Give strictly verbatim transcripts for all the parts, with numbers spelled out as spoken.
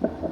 Sorry.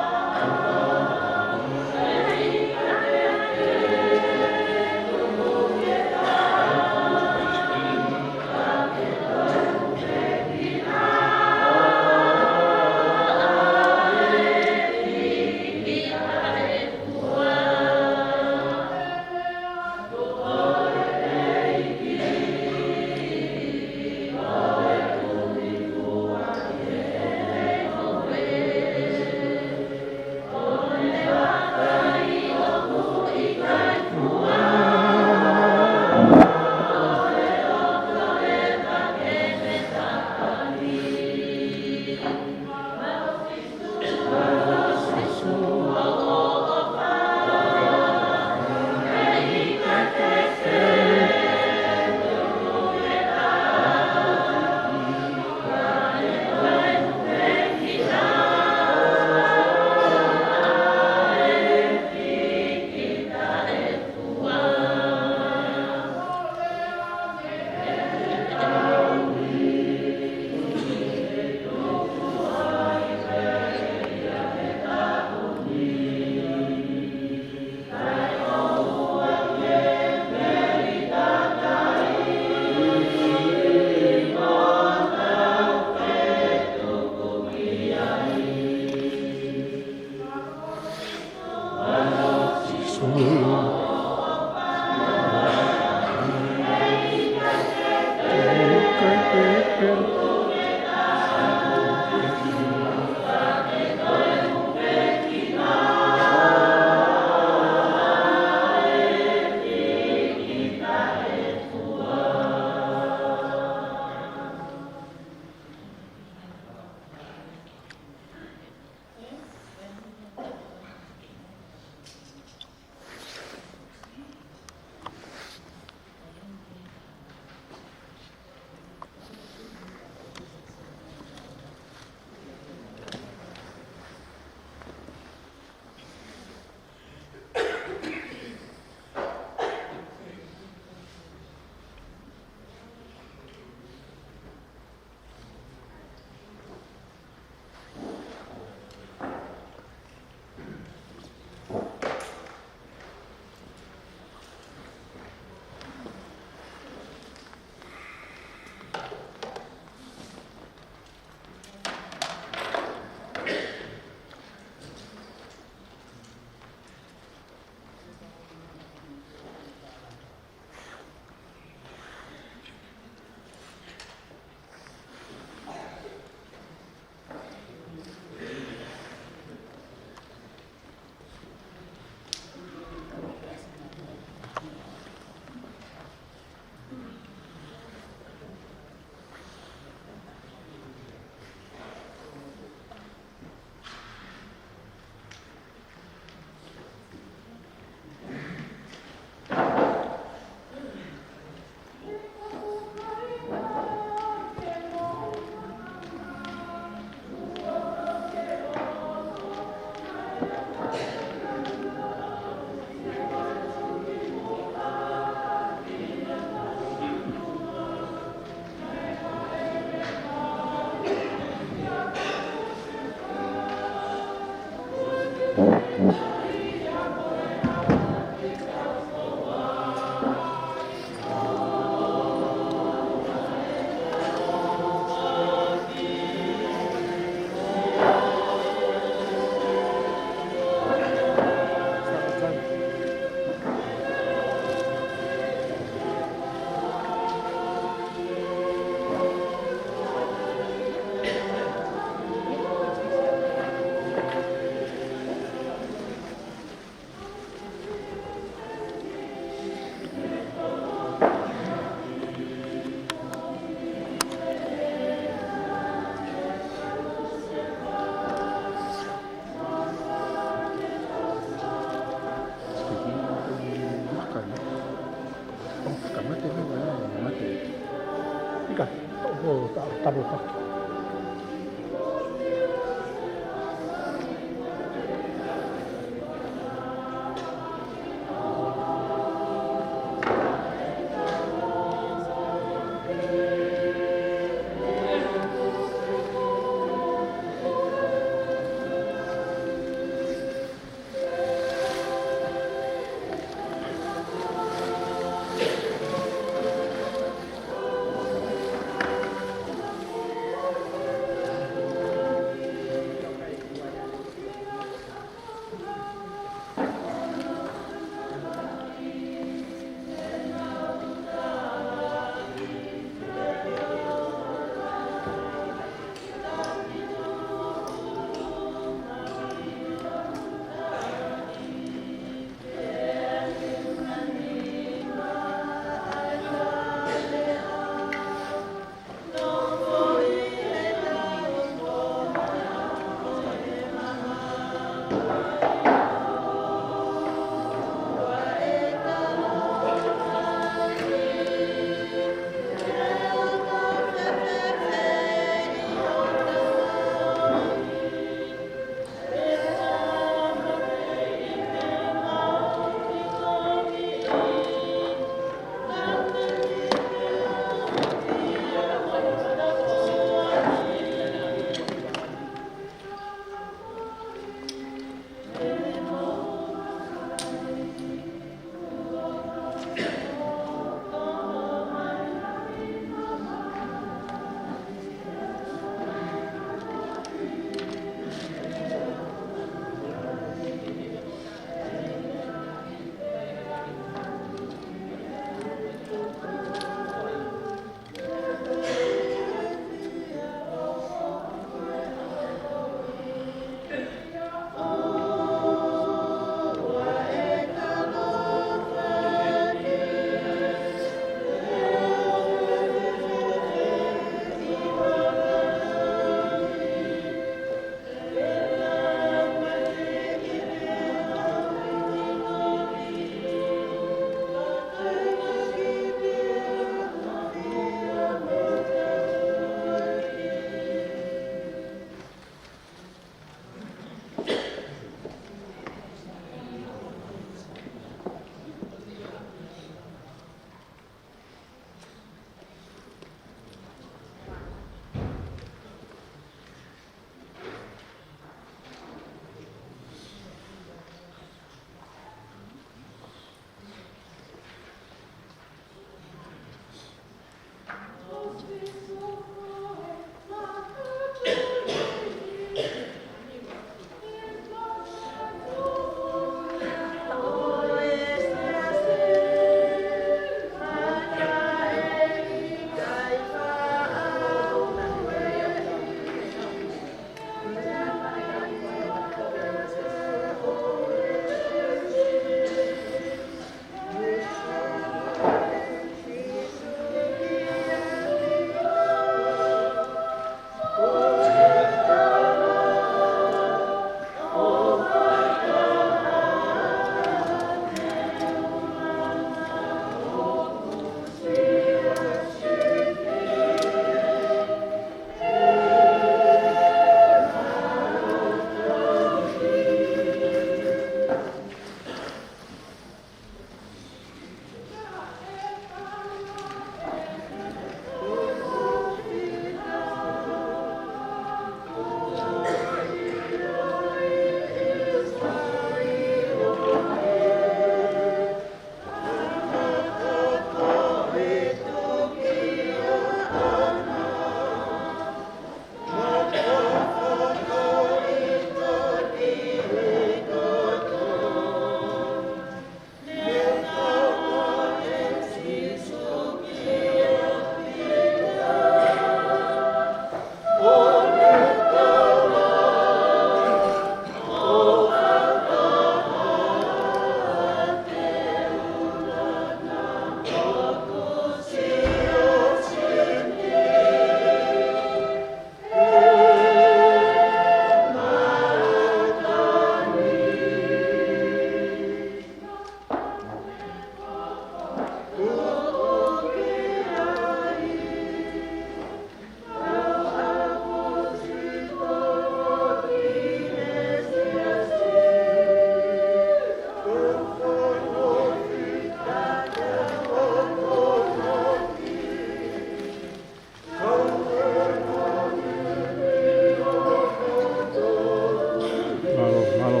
Mālō, mālō.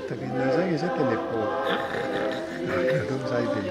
Takiekina sai ke se telepō. Sai te.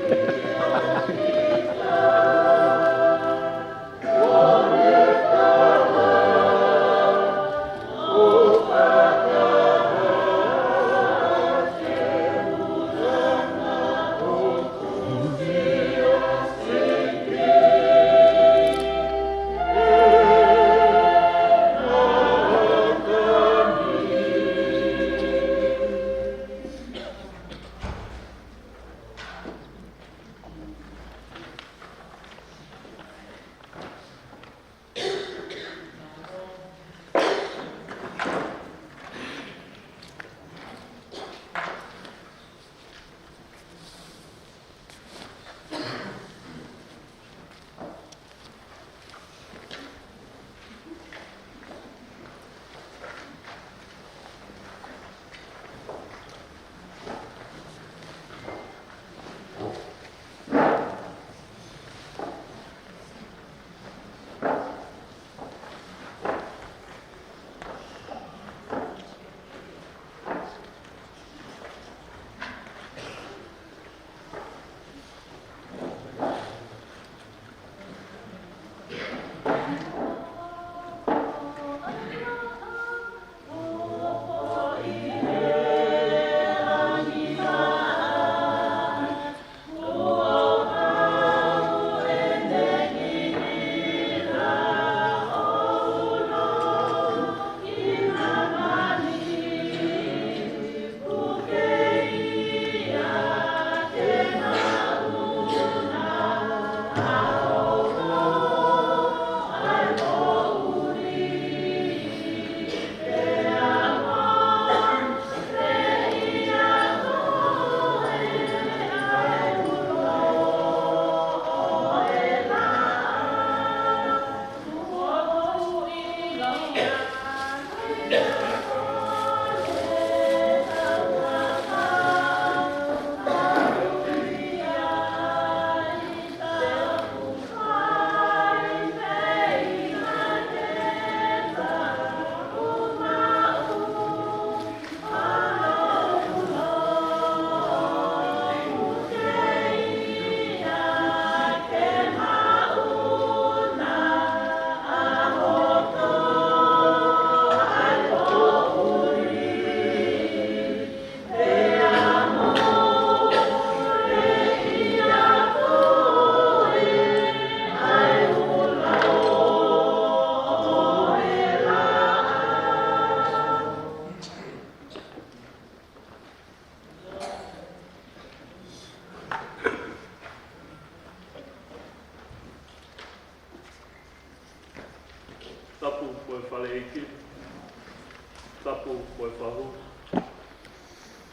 Tapu mo e fahu.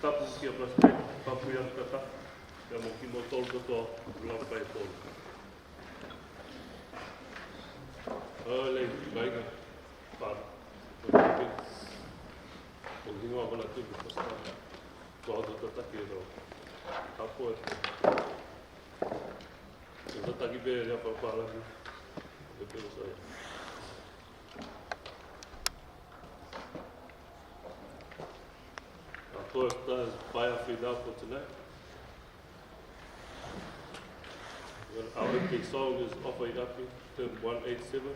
Tapu kia Pastor, tapu ia kata. Ia mo kimoutolu kotoa, lau pai tolu. Alo, kāinga. Pā. Ko hingoa mana tu ko Pastor. Ko au tataki e rau. Tapu e. Tataki pē ia pāpālani. E pē o sai. Our chorus does Pai Afi now for tonight. Well, our opening song is Ofa ʻAfi, term one eight seven.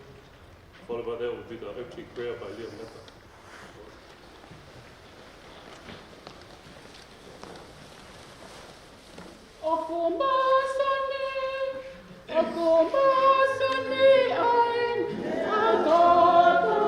Followed by that will be the opening prayer by Leo Meta. ʻOku masani, ʻoku masani ai, ʻa kotoa.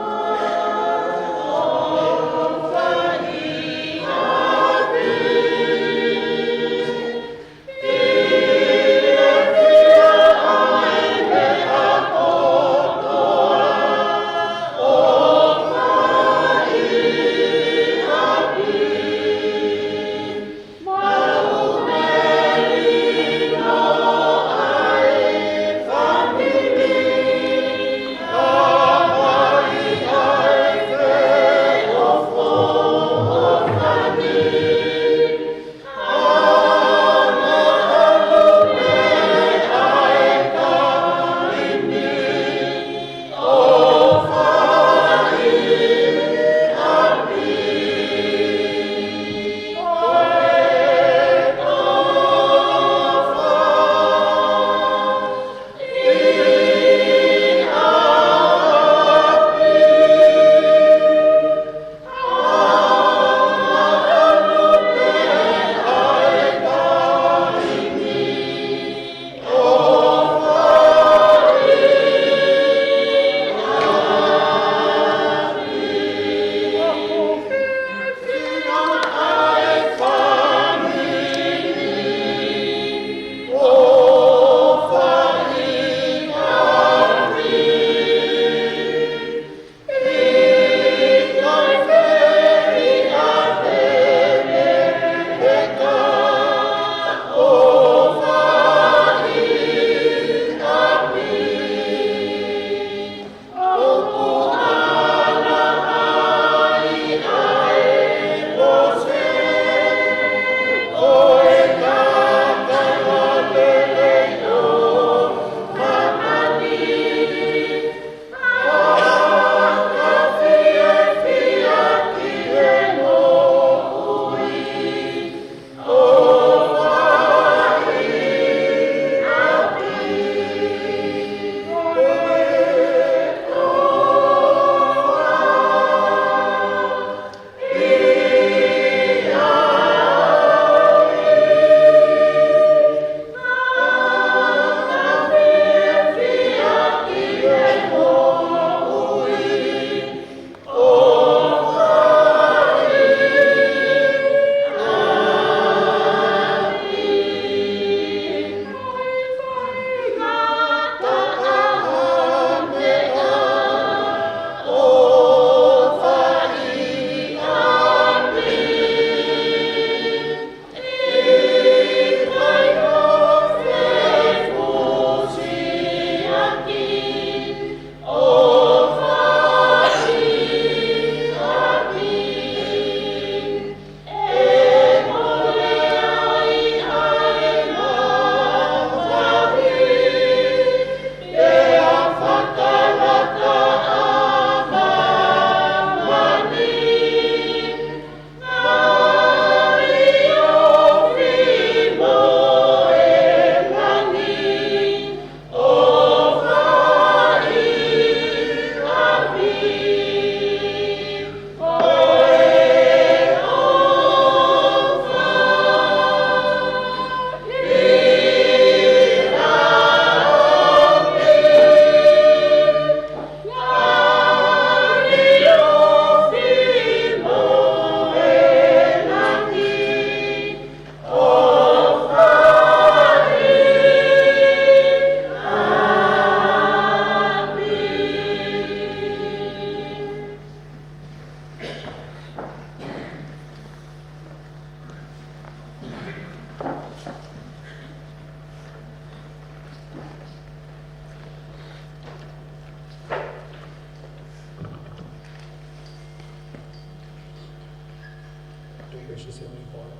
Gracious Heavenly Father,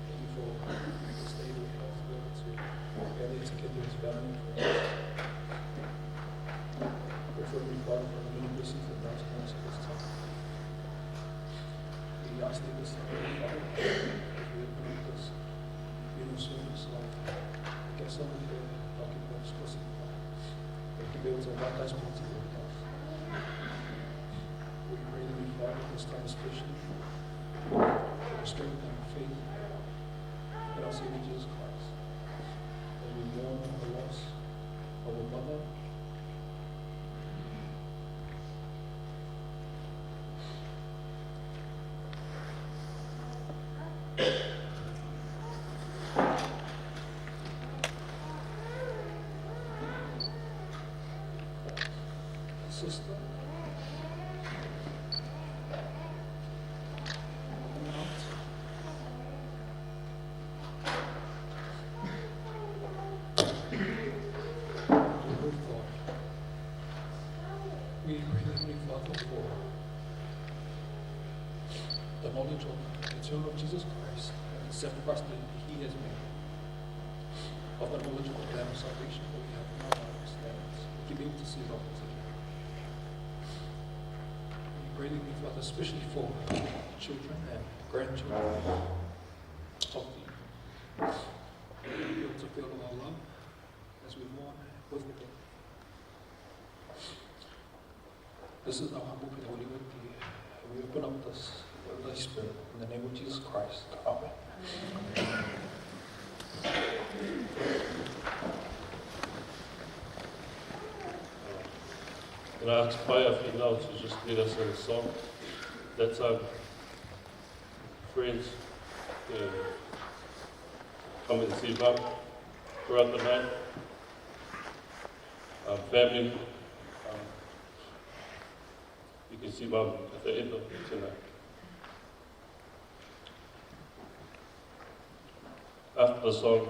thank you for this day that we have to be able to gather together as family and friends. Grateful, Heavenly Father, for the many blessings that thou hast given us at this time. We ask that this time, Heavenly Father, as we open up this funeral service of the guest of the day, Doctor Phelps Kosi, that you be able to invite us into your house. We pray, Heavenly Father, this time especially, for the strength and faith in our Savior Jesus Christ, as we mourn the loss of a mother, sister, we pray, Heavenly Father, for the knowledge of the return of Jesus Christ and the sacrifice that he has made, of the knowledge of the plan of salvation that we have in our lives, that we can be able to see about this again. We pray, Heavenly Father, especially for children and grandchildren of the, be able to feel our love as we mourn with them. This is our humble prayer. We, we open up this, this prayer in the name of Jesus Christ. Amen. And I ask Paia Finau to just lead us in a song. That's our friends, uh, come and see Bob throughout the night. Our family, um, you can see Bob at the end of tonight. After the song,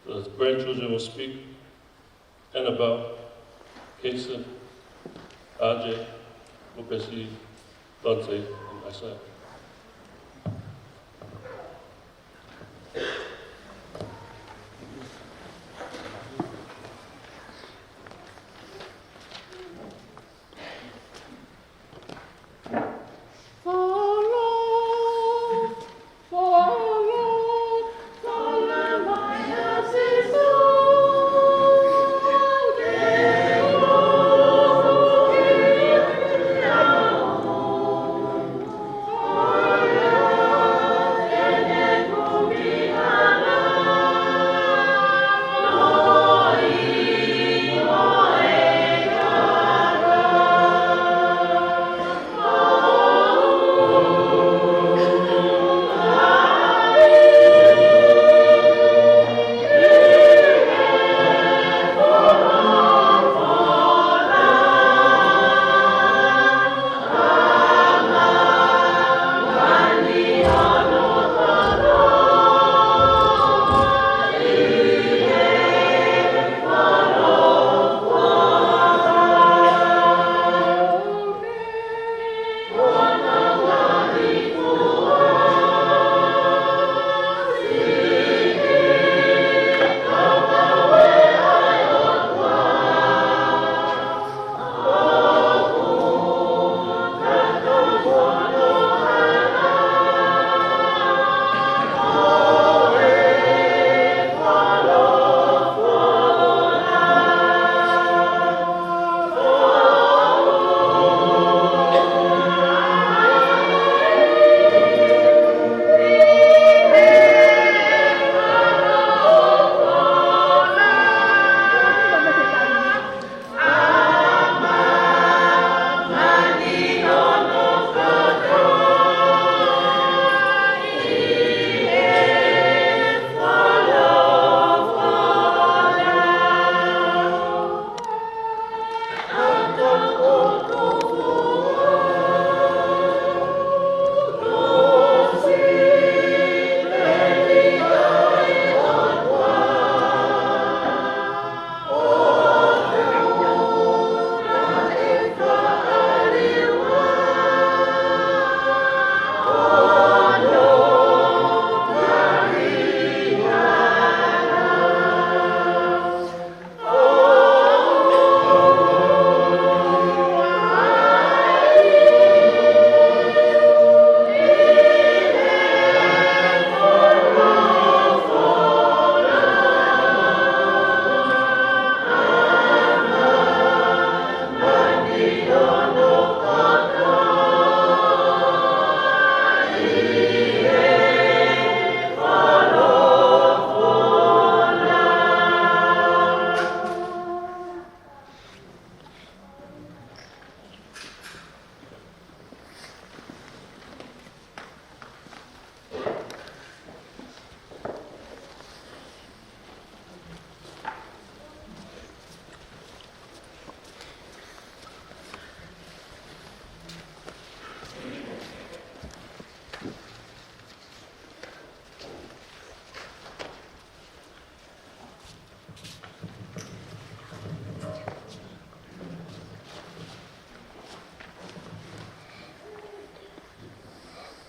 the grandchildren will speak. Annabelle, Kason, R J, Lupesi, Dante, and Isaiah.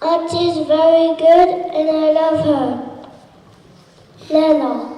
Auntie's very good and I love her. Lena.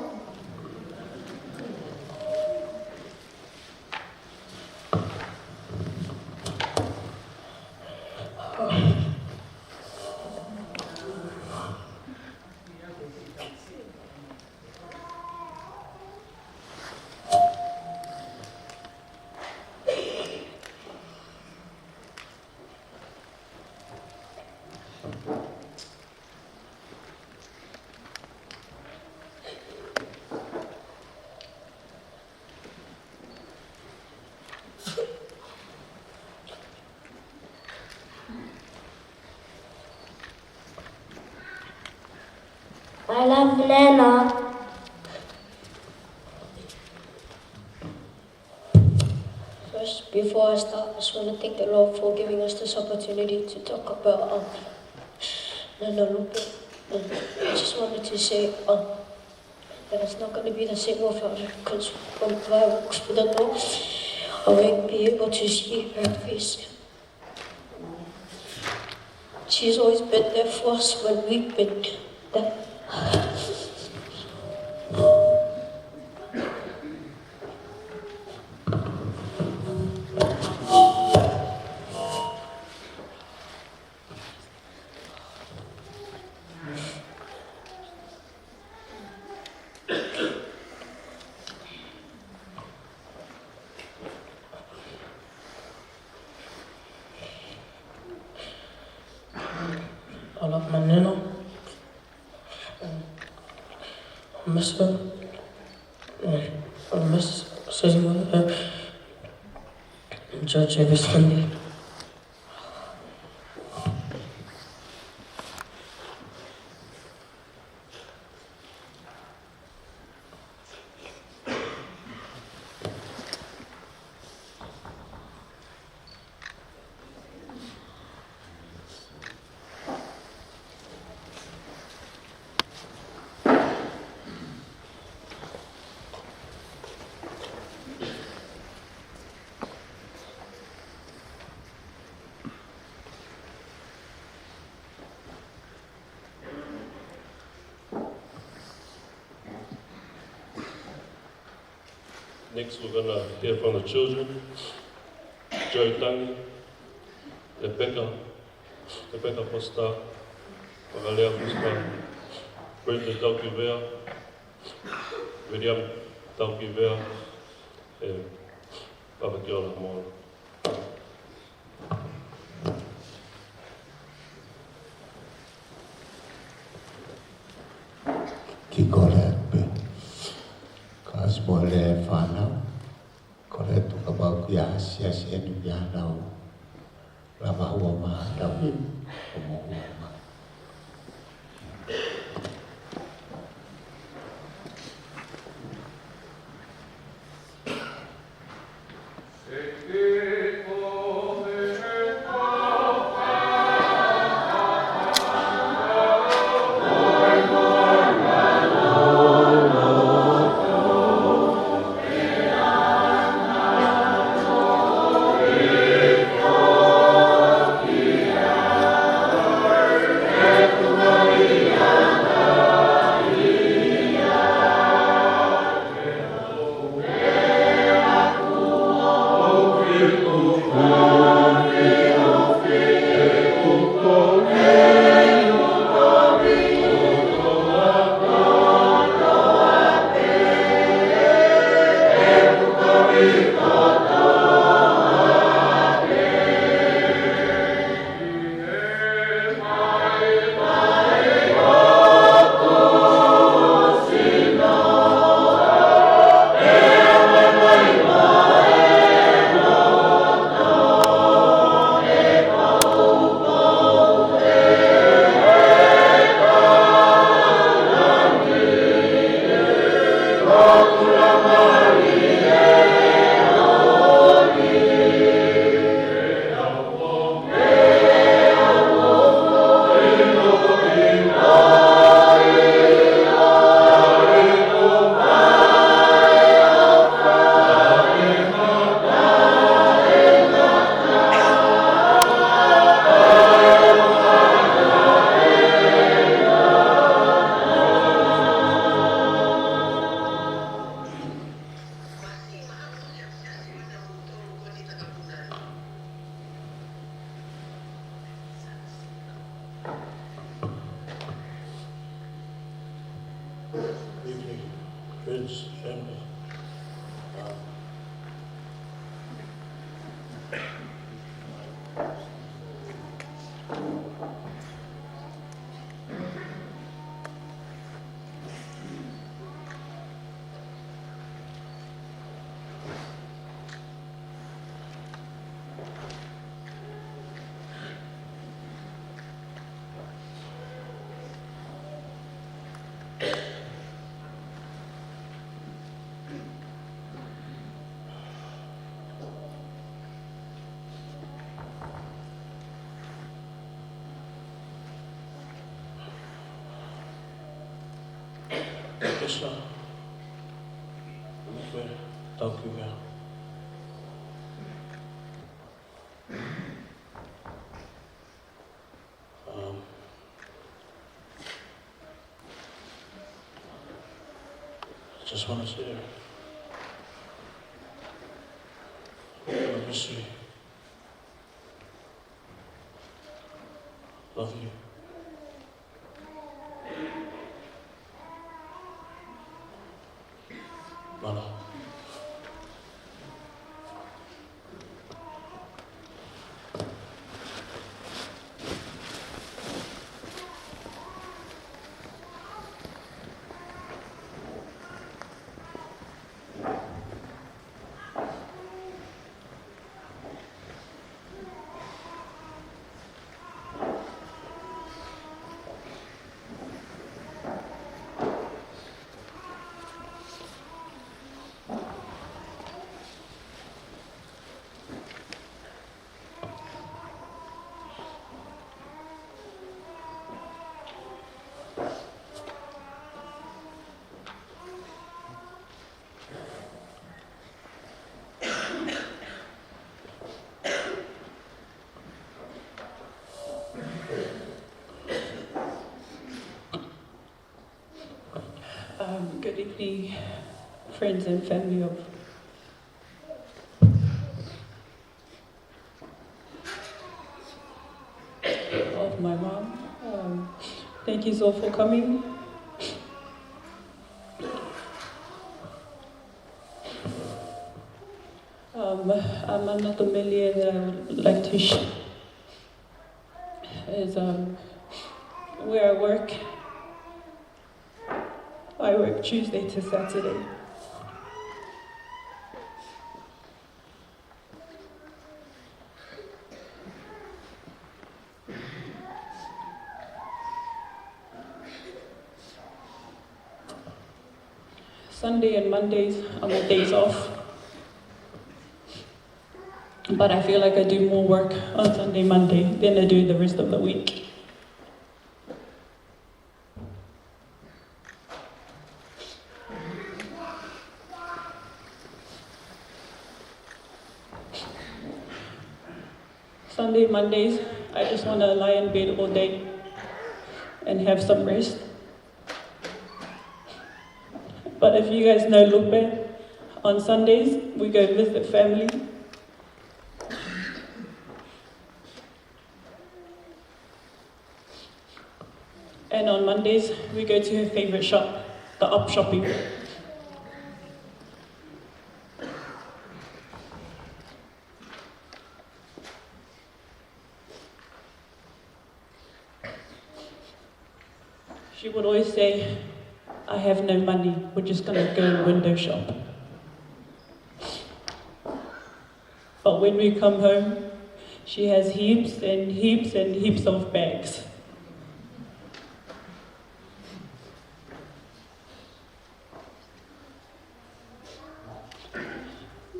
I love Nana. First, before I start, I just want to thank the Lord for giving us this opportunity to talk about, um, Nana Lupe. And I just wanted to say, um, that it's not gonna be the same without her, 'cause when I walk through the door, I won't be able to see her face. She's always been there for us when we've been there. I love my Nana. I miss her. I miss sitting with her. Enjoy every Sunday. Next, we're gonna hear from the children. Joe Tangi, Rebecca, Rebecca Foster, Magalea Foster, Brenda Taukivea, William Taukivea, and Papa Kiola Moana. Ki kole pē. Kasi mole fana. Kole tuka bau kia asi asi enu kia nau. Lava hua ma tau. Omo hua ma. Family. Um, Yes, sir. Thank you, yeah. Um, I just want to share. I miss you. Love you. Mālō. Um, good evening, friends and family of, of my mom. Um, thank you all for coming. Um, a manatu melie that I would like to share is, um, where I work. I work Tuesday to Saturday. Sunday and Mondays are my days off. But I feel like I do more work on Sunday, Monday than I do the rest of the week. Sunday, Mondays, I just wanna lie in bed all day and have some rest. But if you guys know Lupe, on Sundays, we go visit family. And on Mondays, we go to her favorite shop, the Up Shopping. She would always say, "I have no money, we're just gonna go window shop." But when we come home, she has heaps and heaps and heaps of bags.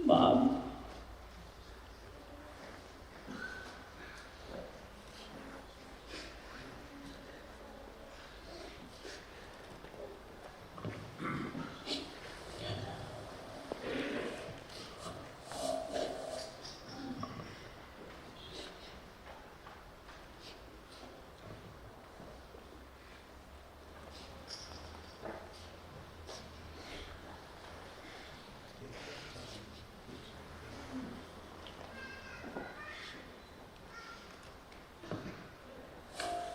Mom.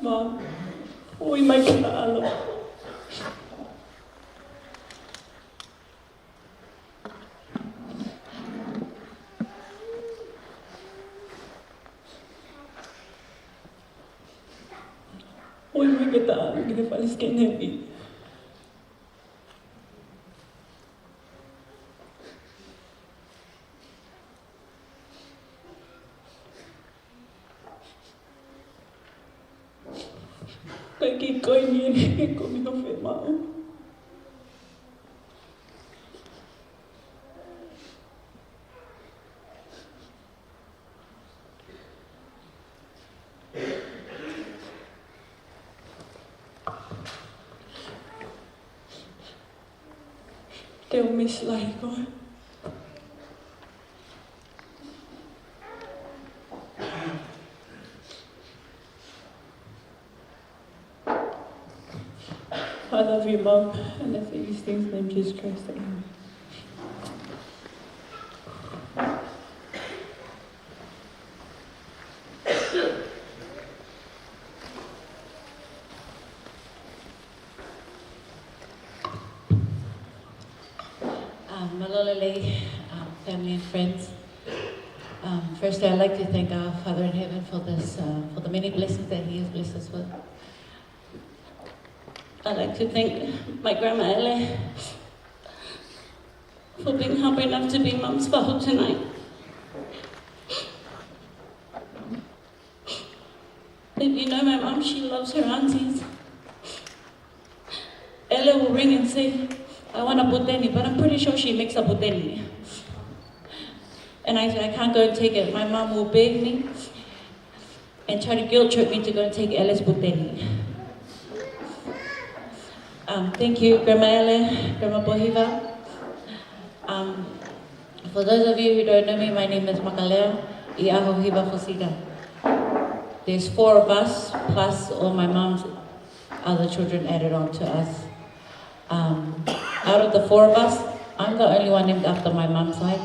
Mom, we make it out. Ui, ui, ke tā, ke fale scan heavy. Kai ki koi ni, ke komi no fe mau. Te u miss lahi koe. I love you, Mum, and I say these things in the name of Jesus Christ. Amen. Um, mālō e lelei, um, family and friends. Um, firstly, I'd like to thank our Father in Heaven for this, uh, for the many blessings that He has blessed us with. I'd like to thank my grandma Ele for being humble enough to be Mum's fahu tonight. If you know my mum, she loves her aunties. Ele will ring and say, "I want a puteni," but I'm pretty sure she makes a puteni. And I say, "I can't go and take it." My mum will beg me and try to guilt trip me to go and take Ele's puteni. Um, thank you, Grandma Ele, Grandma Pohiva. Um, for those of you who don't know me, my name is Makaleo ʻi ʻAho Hiva Fosita. There's four of us, plus all my mum's other children added on to us. Um, out of the four of us, I'm the only one named after my mum's side,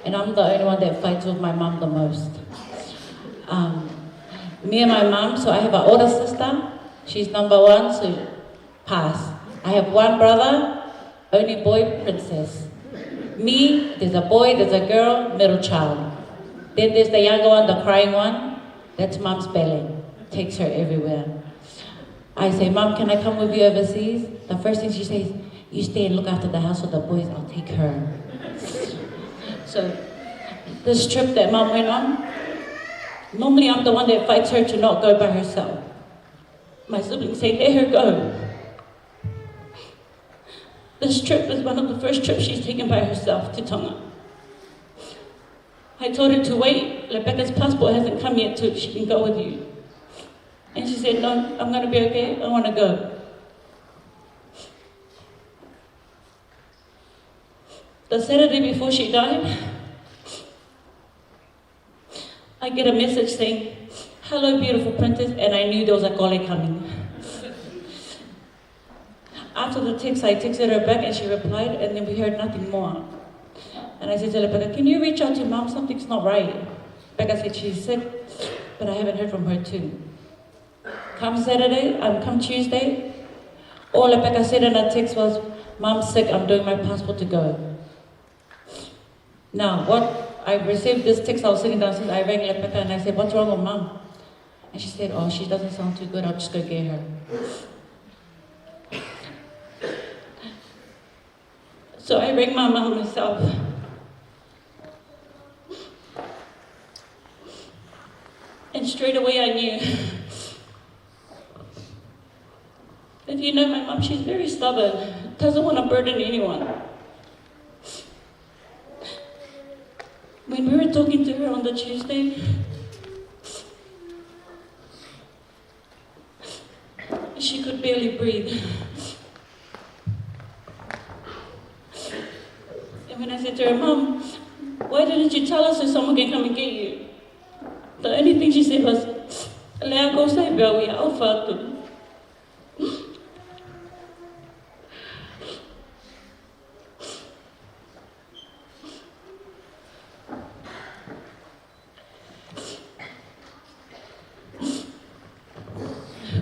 and I'm the only one that fights with my mum the most. Um, me and my mum, so I have an older sister, she's number one, so pass. I have one brother, only boy, princess. Me, there's a boy, there's a girl, middle child. Then there's the younger one, the crying one. That's Mum's belly. Takes her everywhere. I say, "Mum, can I come with you overseas?" The first thing she says, "You stay and look after the house with the boys, I'll take her." So, this trip that Mum went on, normally I'm the one that fights her to not go by herself. My siblings say, "Let her go." This trip is one of the first trips she's taken by herself to Tonga. I told her to wait. "Rebecca's passport hasn't come yet, so she can go with you." And she said, "No, I'm gonna be okay. I wanna go." The Saturday before she died, I get a message saying, "Hello, beautiful princess," and I knew there was a kole coming. After the text, I texted her back and she replied, and then we heard nothing more. And I said to Rebecca, "Can you reach out to Mum? Something's not right." Rebecca said she's sick, but I haven't heard from her too. Come Saturday, um, come Tuesday, all Rebecca said in her text was, "Mum's sick, I'm doing my passport to go." Now, what, I received this text, I was sitting downstairs, I rang Rebecca and I said, "What's wrong with Mum?" And she said, "Oh, she doesn't sound too good, I'll just go get her." So I rang my mum myself. And straight away I knew. If you know my mum, she's very stubborn, doesn't want to burden anyone. When we were talking to her on the Tuesday, she could barely breathe. And when I said to her, "Mum, why didn't you tell us so someone can come and get you?" The only thing she said was, "Lea ko sai pea ui au fatu."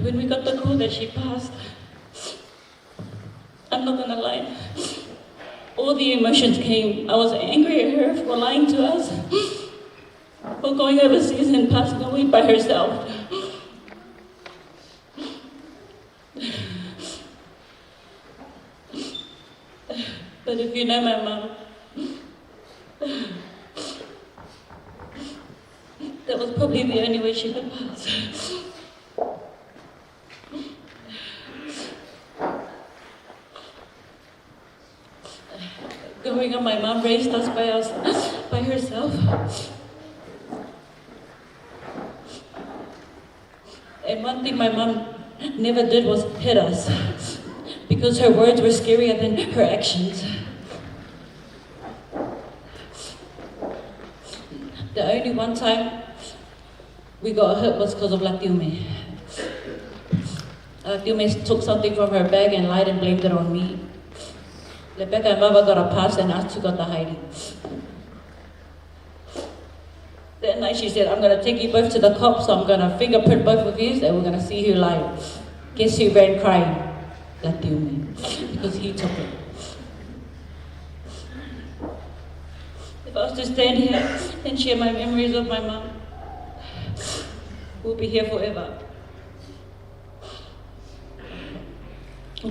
When we got the call that she passed, I'm not gonna lie, all the emotions came. I was angry at her for lying to us, for going overseas and passing away by herself. But if you know my mum, that was probably the only way she could pass. Growing up, my mum raised us by us, by herself. And one thing my mum never did was hit us, because her words were scarier than her actions. The only one time we got hit was because of Latiume. Latiume took something from her bag and lied and blamed it on me. Rebecca and Vava got a pass and us two got the hiding. That night she said, "I'm gonna take you both to the cops, I'm gonna fingerprint both of you, and we're gonna see who lied." Guess who ran crying? Latiume. Because he took it. If I was to stand here and share my memories of my mum, we'll be here forever.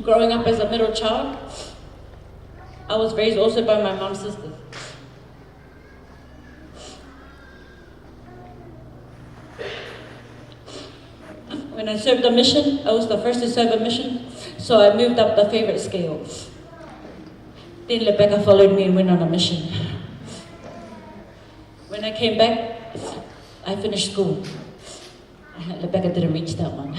Growing up as a middle child, I was raised also by my mum's sisters. When I served a mission, I was the first to serve a mission, so I moved up the favorite scale. Then Rebecca followed me and went on a mission. When I came back, I finished school. Rebecca didn't reach that one.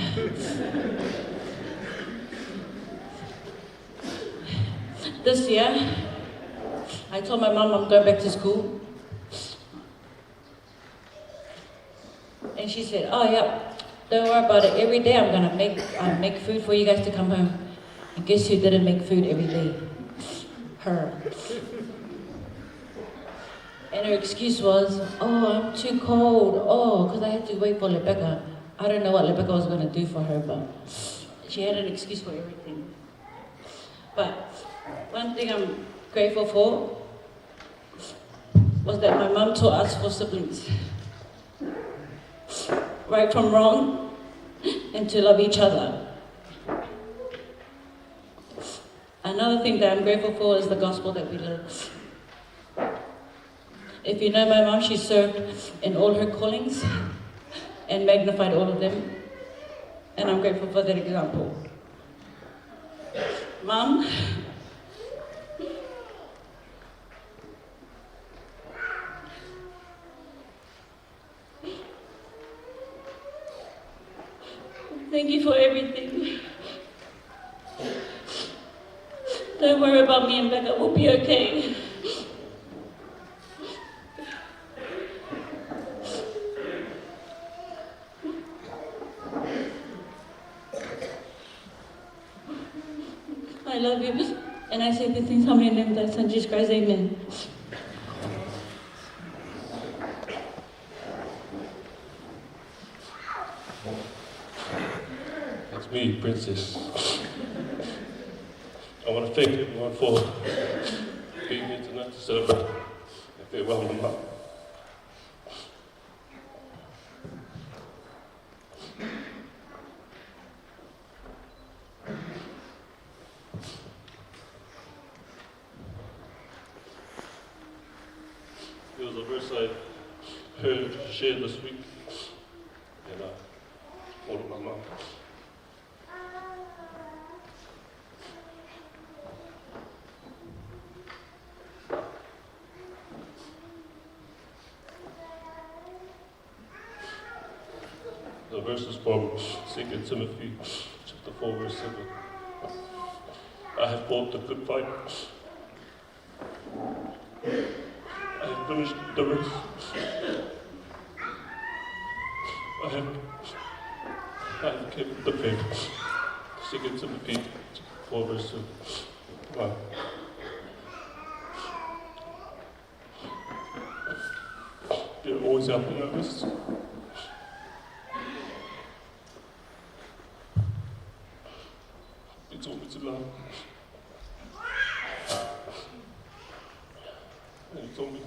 This year, I told my mum I'm going back to school. And she said, "Oh, yeah, don't worry about it. Every day I'm gonna make, uh, make food for you guys to come home." And guess who didn't make food every day? Her. And her excuse was, "Oh, I'm too cold. Oh, 'cause I had to wait for Rebecca." I don't know what Rebecca was gonna do for her, but she had an excuse for everything. But one thing I'm grateful for was that my mum taught us four siblings right from wrong and to love each other. Another thing that I'm grateful for is the gospel that we live. If you know my mum, she served in all her callings and magnified all of them. And I'm grateful for that example. Mum, thank you for everything. Don't worry about me and Becca. We'll be okay. I love you. And I say these things humbly in the name of thy Son, Jesus Christ. Amen. That's me, Princess. I want to thank everyone for being here tonight to celebrate and farewell my mom. It was a verse I heard shared this week, and I thought of my mom. The verse is from Second Timothy chapter four, verse seven. I have fought the good fight. I have finished the race. I have, I have kept the faith. Second Timothy four, verse seven. Wow. They're always helping others. He taught me to love. And he told me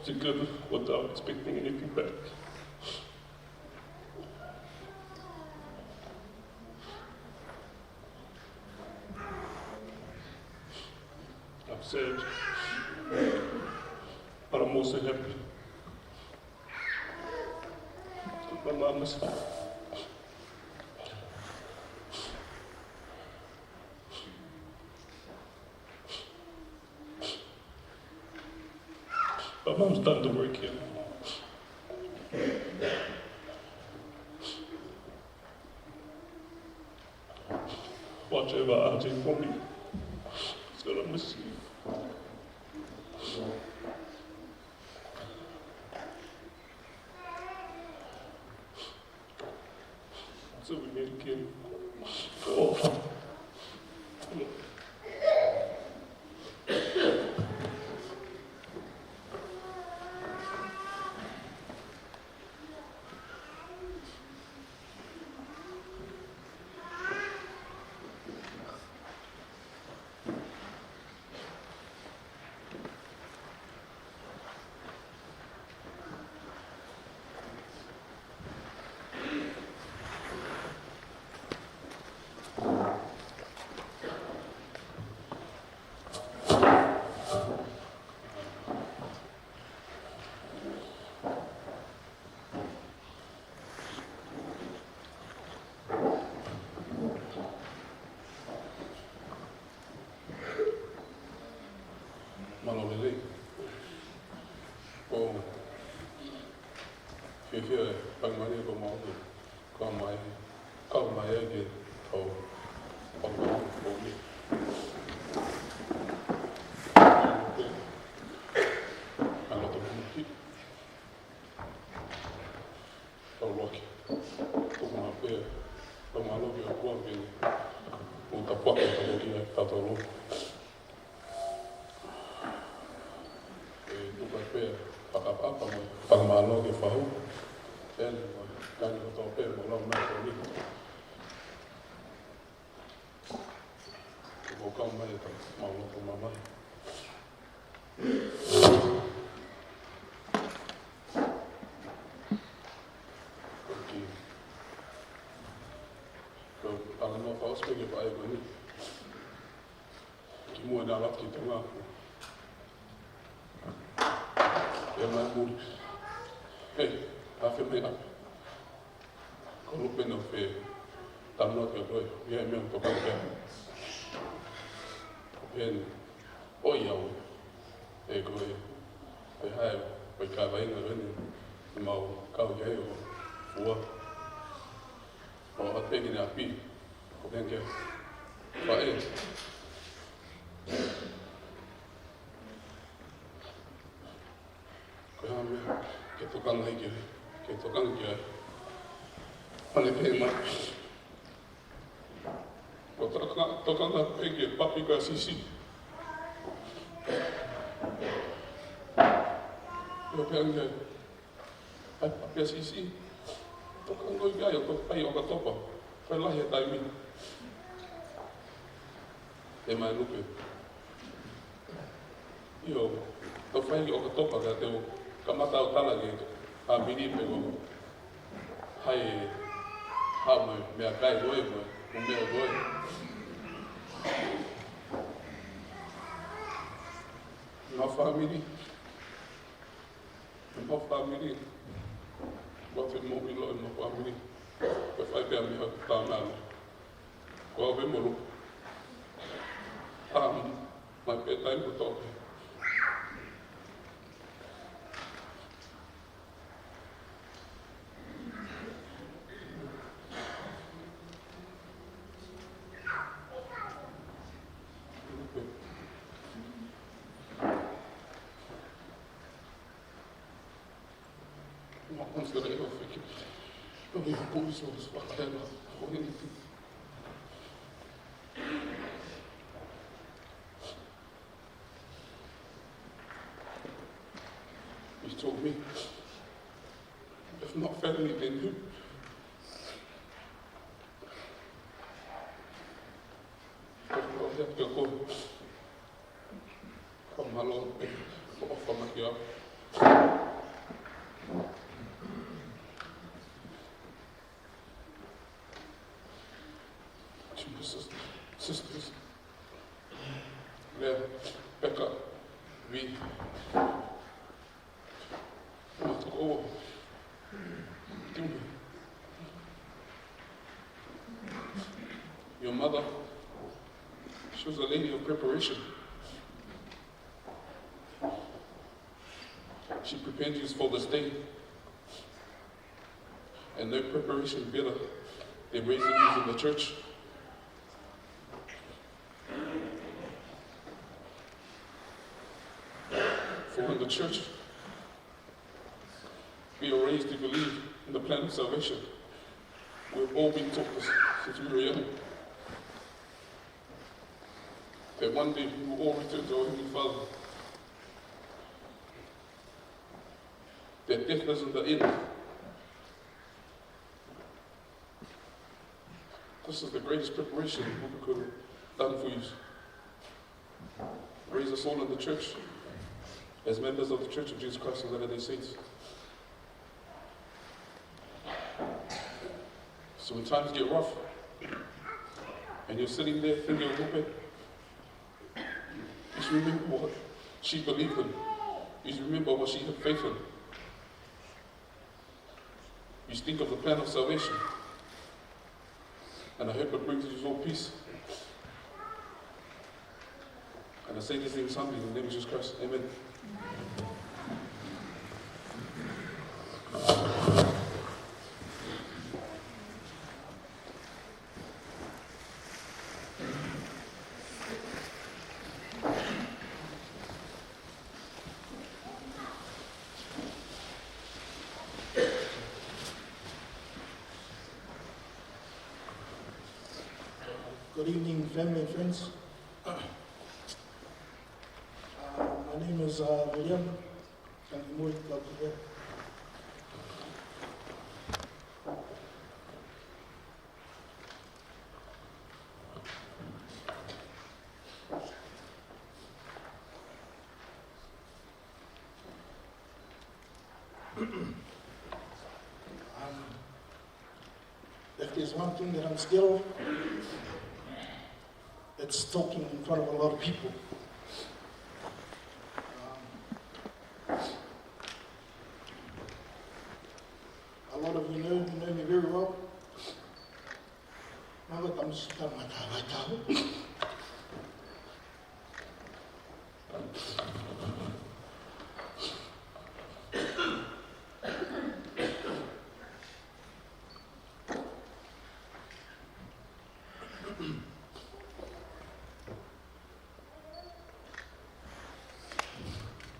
to give without expecting anything back. I'm But I'm also happy. My mom is fine. My mom's done the work here. Watch over R J for me. He's gonna miss you. So we need to give Mālō e lelei. ʻOku fiefia e fanga mali ko mau ke kau mai, kau mai ai ke tau fakafoki. ʻA e loto muli. Tau loki. Tuku mai pē. Tau mālō ki he ʻOtua pē. ʻO tāpuaki, tāpuaki ai, tau tau loki. ʻE tuku ai pē, fakaʻapaʻapa mo e fakamālō ki he fahu. ʻEne, mo e kāinga kotoa pē, mo lau mai ko ni. Ko e kau mai e tau, mau loto mamahi. Ko e kiʻi, ko e talanoa fakaʻosi pē ke fai ko eni. Kimuʻa naʻa ku ʻalu ki Tonga. ʻE mai muli. Hei, afe mai ʻapi. Ko Lupe naʻe talanoa kia koe, ʻi ai e meʻa ʻoku tokanga ki ai. Ko Peni, ʻoi au. ʻE ko e, ʻe hai, ko e kaveinga ko eni, mau kau ki ai ʻo fua. ʻO ʻalu pē ki heʻene ʻapi, ko Peni ke, faʻē. Ko e hā e meʻa ke tokanga ai ki ai, ke tokanga ki ai. Hangē pē mai. Ko e tokanga, tokanga pē ki he papi ko ē ʻa Sisi. Ko e pē ange ai. ʻAi papi ʻa Sisi. Tokanga ki ai ʻo tau fai ʻOkatopa. Fai lahi e taimi. ʻE mai Lupe. ʻIo, tau fai ʻOkatopa ka te u kamata ʻo tala ki he fāmili pe ko hai e hā mo e meʻakai ko ē, mo e meʻa ko ē. Ngaahi fāmili. Ngaahi fāmili. Ko e fē mo ʻilo e ngaahi fāmili. Ko e fai pē ʻa e meʻa ko e tānaki. Ko au pē mo Lupe. Tamu, mai pē taimi kotoa pē. Welcome to the office. Don't be a police officer. He told me, "If not family, then who?" Ko e hā e meʻa ko ē? Fakamālō pē, ko e ʻofa mai kiate au. To my sisters, sisters. Lea, Peka vi. Matuku o. Tumi. Your mother, she was a lady of preparation. She prepared you for this day. And no preparation better than raising you in the church. For in the church, we are raised to believe in the plan of salvation. We've all been taught this since we were young. That one day we will all return to our Heavenly Father. That death isn't the end. This is the greatest preparation we could have done for you. Raise us all in the church as members of the Church of Jesus Christ of Latter-day Saints. So when times get rough and you're sitting there thinking a little bit, just remember what she believed in. Just remember what she had faith in. You think of the plan of salvation. And I hope it brings you all peace. And I say these things humbly in the name of Jesus Christ. Amen. Good evening, family and friends. Uh, my name is, uh, William. Thank you, Lord. Love you. Um, if there's one thing that I'm scared of, it's talking in front of a lot of people. Um, a lot of you know, you know me very well. Now that I'm, I'm, I'm, I'm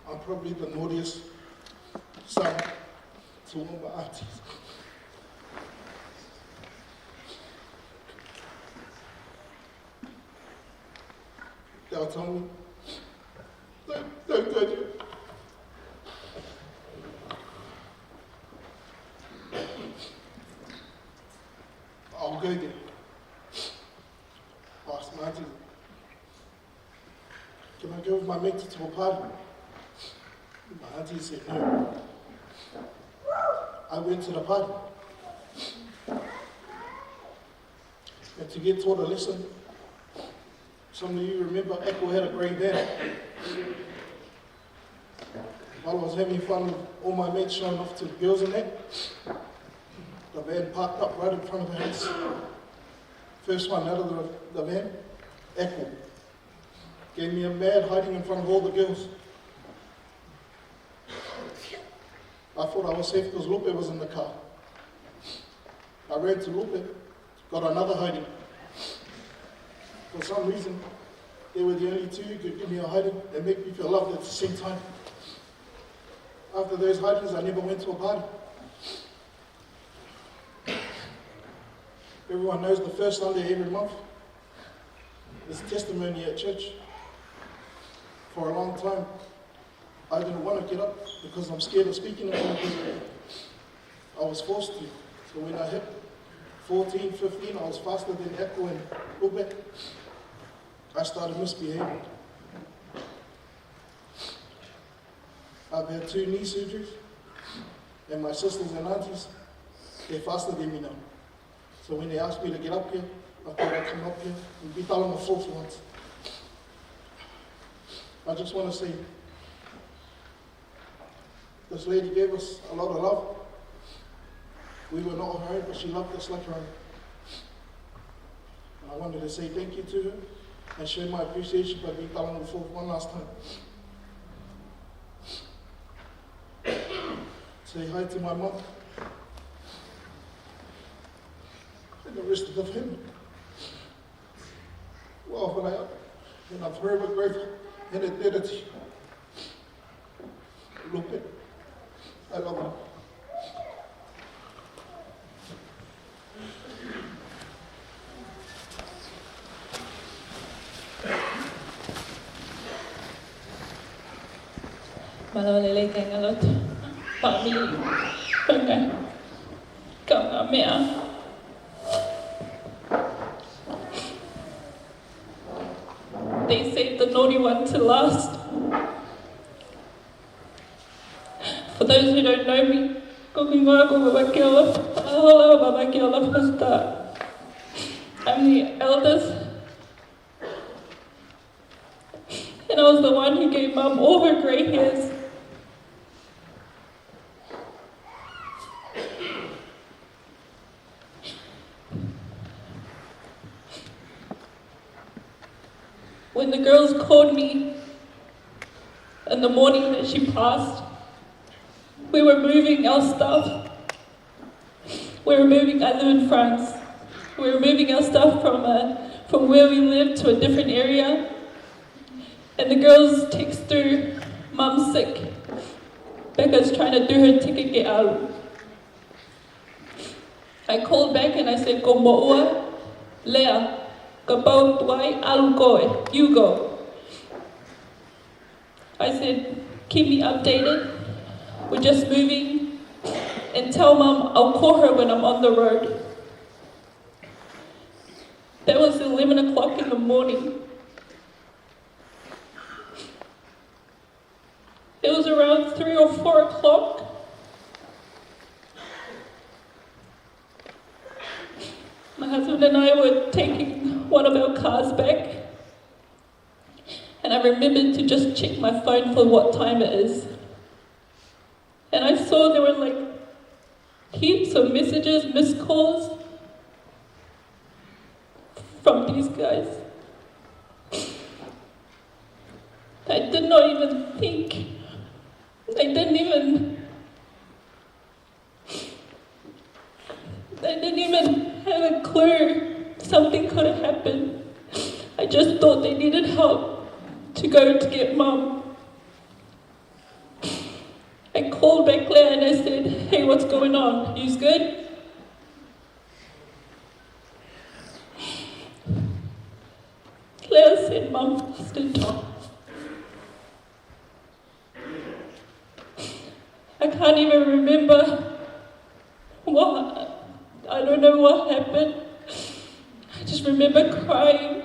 I'm probably the naughtiest son to all my aunties. They'll tell me, "Don't, don't go there." I'll go there. Ask my auntie, "Can I go with my mate to a party?" My auntie said no. I went to the party. And to get taught a lesson, some of you remember Echo had a green band. While I was having fun with all my mates showing off to the girls and that, the van parked up right in front of the house. First one out of the, the van, Echo. Gave me a mad hiding in front of all the girls. I thought I was safe because Lupe was in the car. I ran to Lupe, got another hiding. For some reason, they were the only two who could give me a hiding and make me feel loved at the same time. After those hidings, I never went to a party. Everyone knows the first Sunday every month is testimony at church. For a long time, I didn't want to get up because I'm scared of speaking in front of people. I was forced to. So when I hit fourteen, fifteen, I was faster than Echo and Lupe. I started misbehaving. I've had two knee surgeries, and my sisters and aunties, they're faster than me now. So when they ask me to get up here, I thought I'd come up here and be telling the fourth ones. I just want to say, this lady gave us a lot of love. We were not her, but she loved us like her. And I wanted to say thank you to her and show my appreciation by being Talango for one last time. Say hi to my mom and the rest of the family. Well, when I, and I'm forever grateful and indebted to you. Look at, I love you. Mālō e lelei kāinga lotu. Pami. Kāinga. Kāinga meʻa. They saved the naughty one to last. For those who don't know me, ko hoku hingoa ko Vavakeola, Vavakeola Foster. I'm the eldest. And I was the one who gave Mum all her grey hairs. When the girls called me in the morning that she passed, we were moving our stuff. We were moving, I live in France. We were moving our stuff from, uh, from where we lived to a different area. And the girls text through, "Mum's sick." Becca's trying to do her ticket ke ʻalu. I called back and I said, "Ko moʻua, lea, kapau ʻoku ʻi ai, ʻalu koe, you go." I said, "Keep me updated. We're just moving. And tell Mum I'll call her when I'm on the road." That was eleven o'clock in the morning. It was around three or four o'clock. My husband and I were taking one of our cars back. And I remembered to just check my phone for what time it is. And I saw there were, like, heaps of messages, missed calls from these guys. I did not even think. I didn't even They didn't even have a clue something could have happened. I just thought they needed help to go to get Mum. I called back Claire and I said, "Hey, what's going on? You's good?" Claire said, "Mum, Mister Tom." I can't even remember what, I don't know what happened. I just remember crying.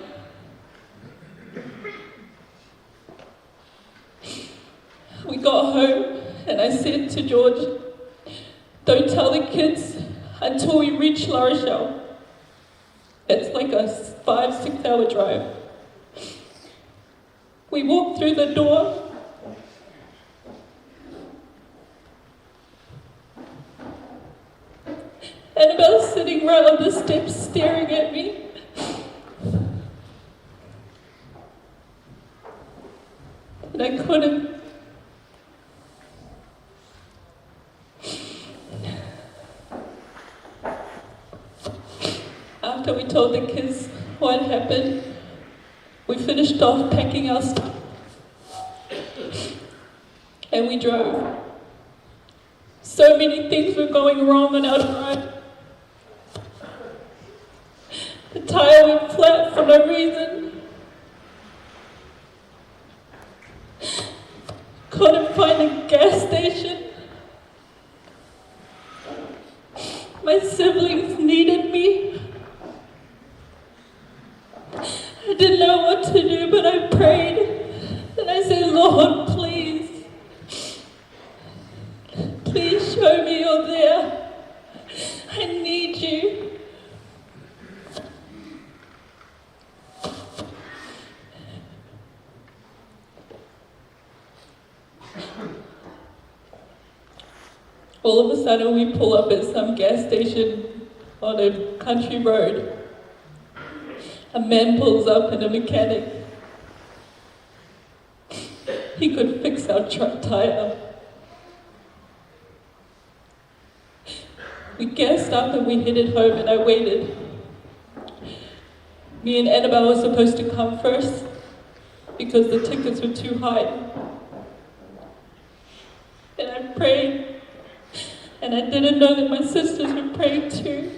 We got home and I said to George, "Don't tell the kids until we reach La Rochelle." It's like a five, six hour drive. We walked through the door. Annabelle's sitting right on the steps staring at me. And I couldn't. After we told the kids what happened, we finished off packing our stuff and we drove. So many things were going wrong on our drive. The tire went flat for no reason. Couldn't find a gas station. My siblings needed me. I didn't know what to do, but I prayed. And I said, "Lord, please, please show me you're there. I need you." All of a sudden, we pull up at some gas station on a country road. A man pulls up and a mechanic. He could fix our truck tire. We gassed up and we headed home, and I waited. Me and Annabelle were supposed to come first because the tickets were too high. And I prayed, and I didn't know that my sisters were praying too.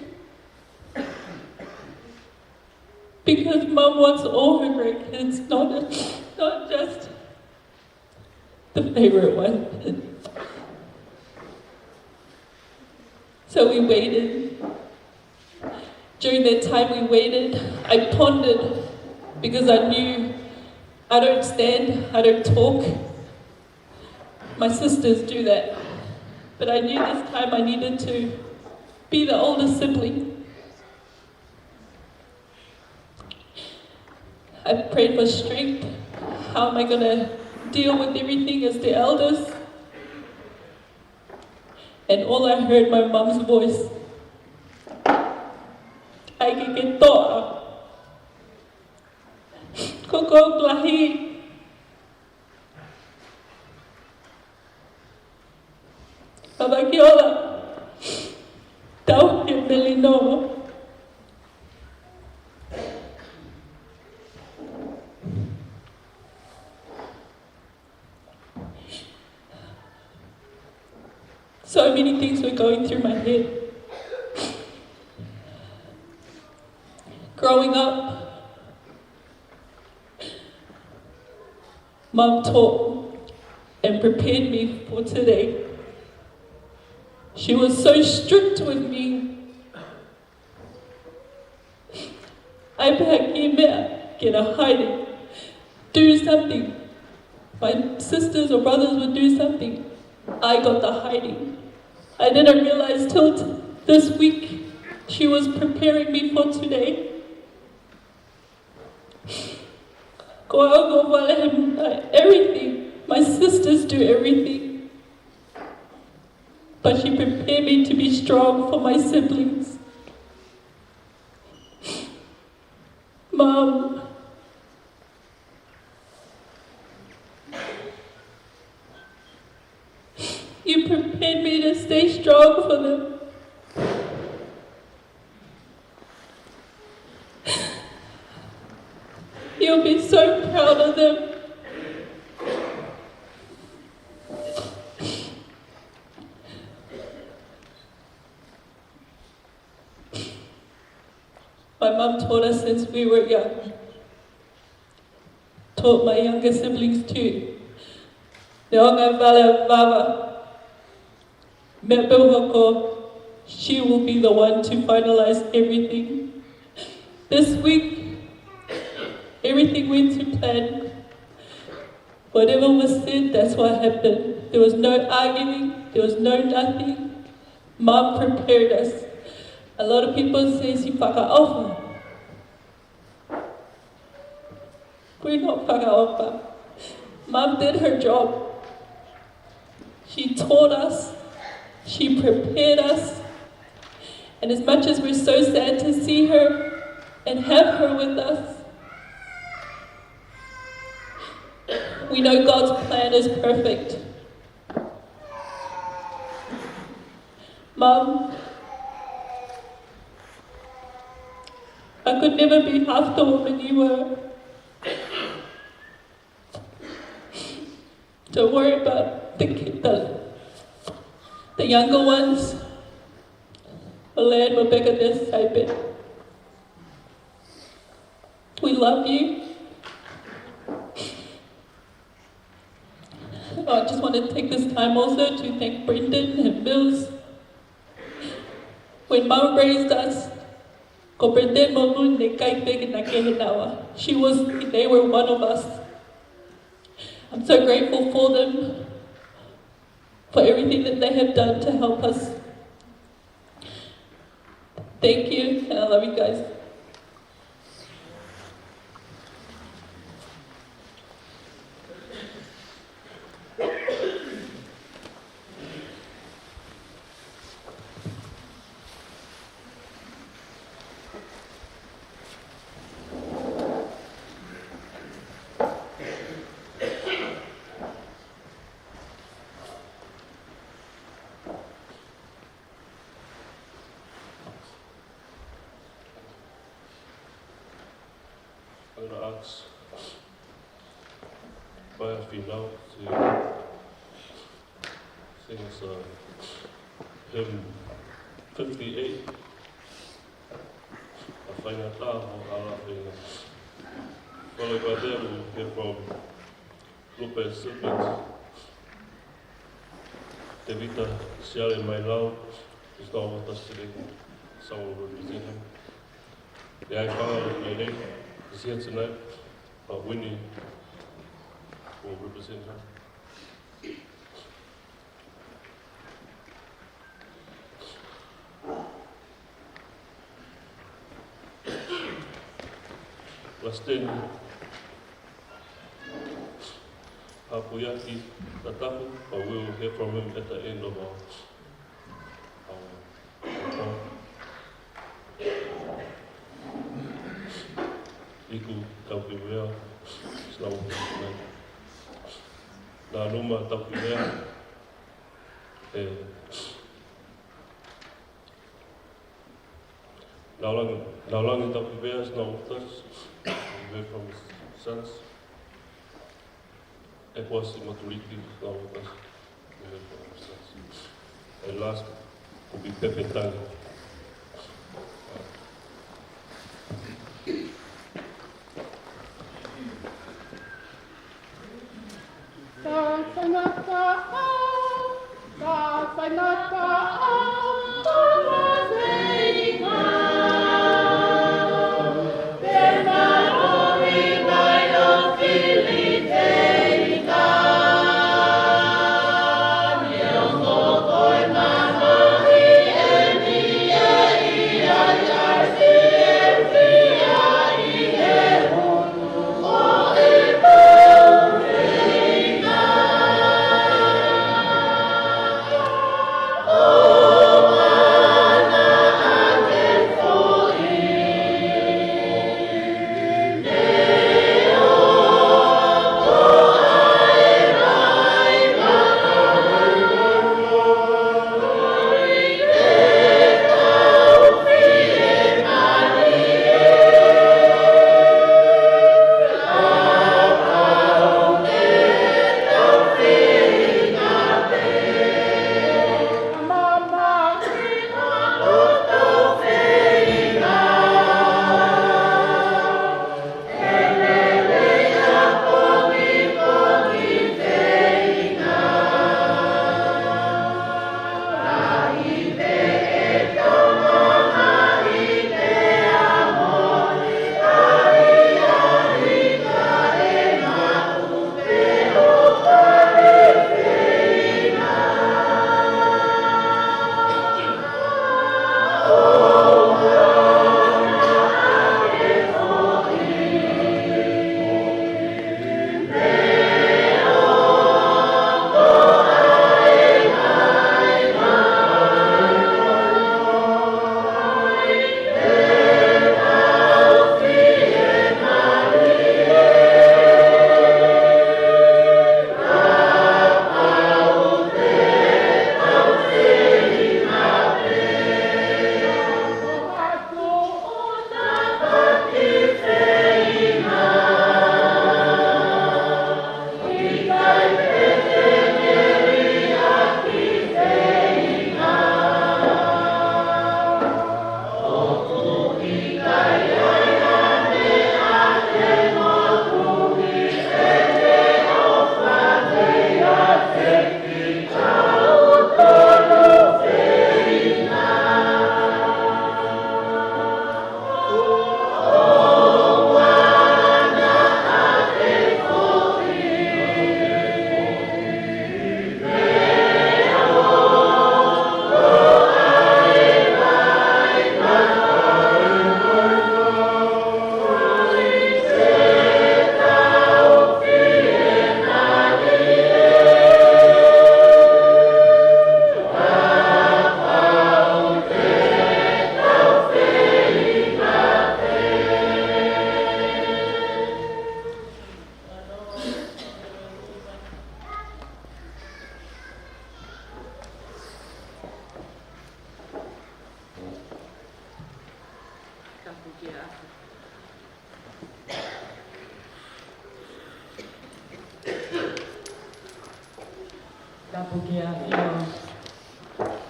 Because Mum wants all her grandkids, not, not just the favorite one. So we waited. During that time we waited, I pondered, because I knew I don't stand, I don't talk. My sisters do that. But I knew this time I needed to be the older sibling. I prayed for strength. How am I gonna deal with everything as the eldest? And all I heard my Mum's voice. ʻAi ke ke toʻa. Ko koe lahi. Papa Kiola. Tau ke melino. So many things were going through my head. Growing up, Mum taught and prepared me for today. She was so strict with me. ʻAi pē ha kiʻi meʻa ke na hide. Do something. My sisters or brothers would do something. I got the hiding. I didn't realize till t- this week she was preparing me for today. Ko au ko Valehemai, everything. My sisters do everything. But she prepared me to be strong for my siblings. Mum, you prepared me to stay strong for them. You'll be so proud of them. My mum taught us since we were young. Taught my younger siblings too. Neongo e vale vava, meʻa pē ʻe hoko, she will be the one to finalize everything. This week, everything went to plan. Whatever was said, that's what happened. There was no arguing, there was no nothing. Mum prepared us. A lot of people say she fakaʻofa. We're not fakaʻofa. Mum did her job. She taught us. She prepared us. And as much as we're so sad to see her and have her with us, we know God's plan is perfect. Mum, I could never be half the woman you were. Don't worry about the kid, the, the younger ones. Elaine, Rebecca, this side bit. We love you. I just want to take this time also to thank Brendan and Mills. When Mum raised us, ko Brendan mo Moon ne ʻikai pē ke na kehe naua. She was, they were one of us. I'm so grateful for them, for everything that they have done to help us. Thank you, and I love you guys. Fine Arts, Fai Fīnau, to sing us a hymn fifty-eight, ʻA Faingataʻa Hoʻo Hala Feinga. Followed by that, we'll hear from Lupe Silvins, Tevita Siale Mailau is not with us today, so we'll represent him. Leaifaga Lelei is here tonight, but Winnie will represent her. Lasteni, Hapuiaki Tatafu, but we will hear from him at the end of our, our, our talk. Iku Taukivea, Slau, Nānuma Taukivea, eh, Naolangi, Naolangi Taukivea is not with us. We heard from his sons. Ekuasi Matuliki is not with us. We heard from his sons. And last will be Pepe Tangi. Tapu ki he ʻafio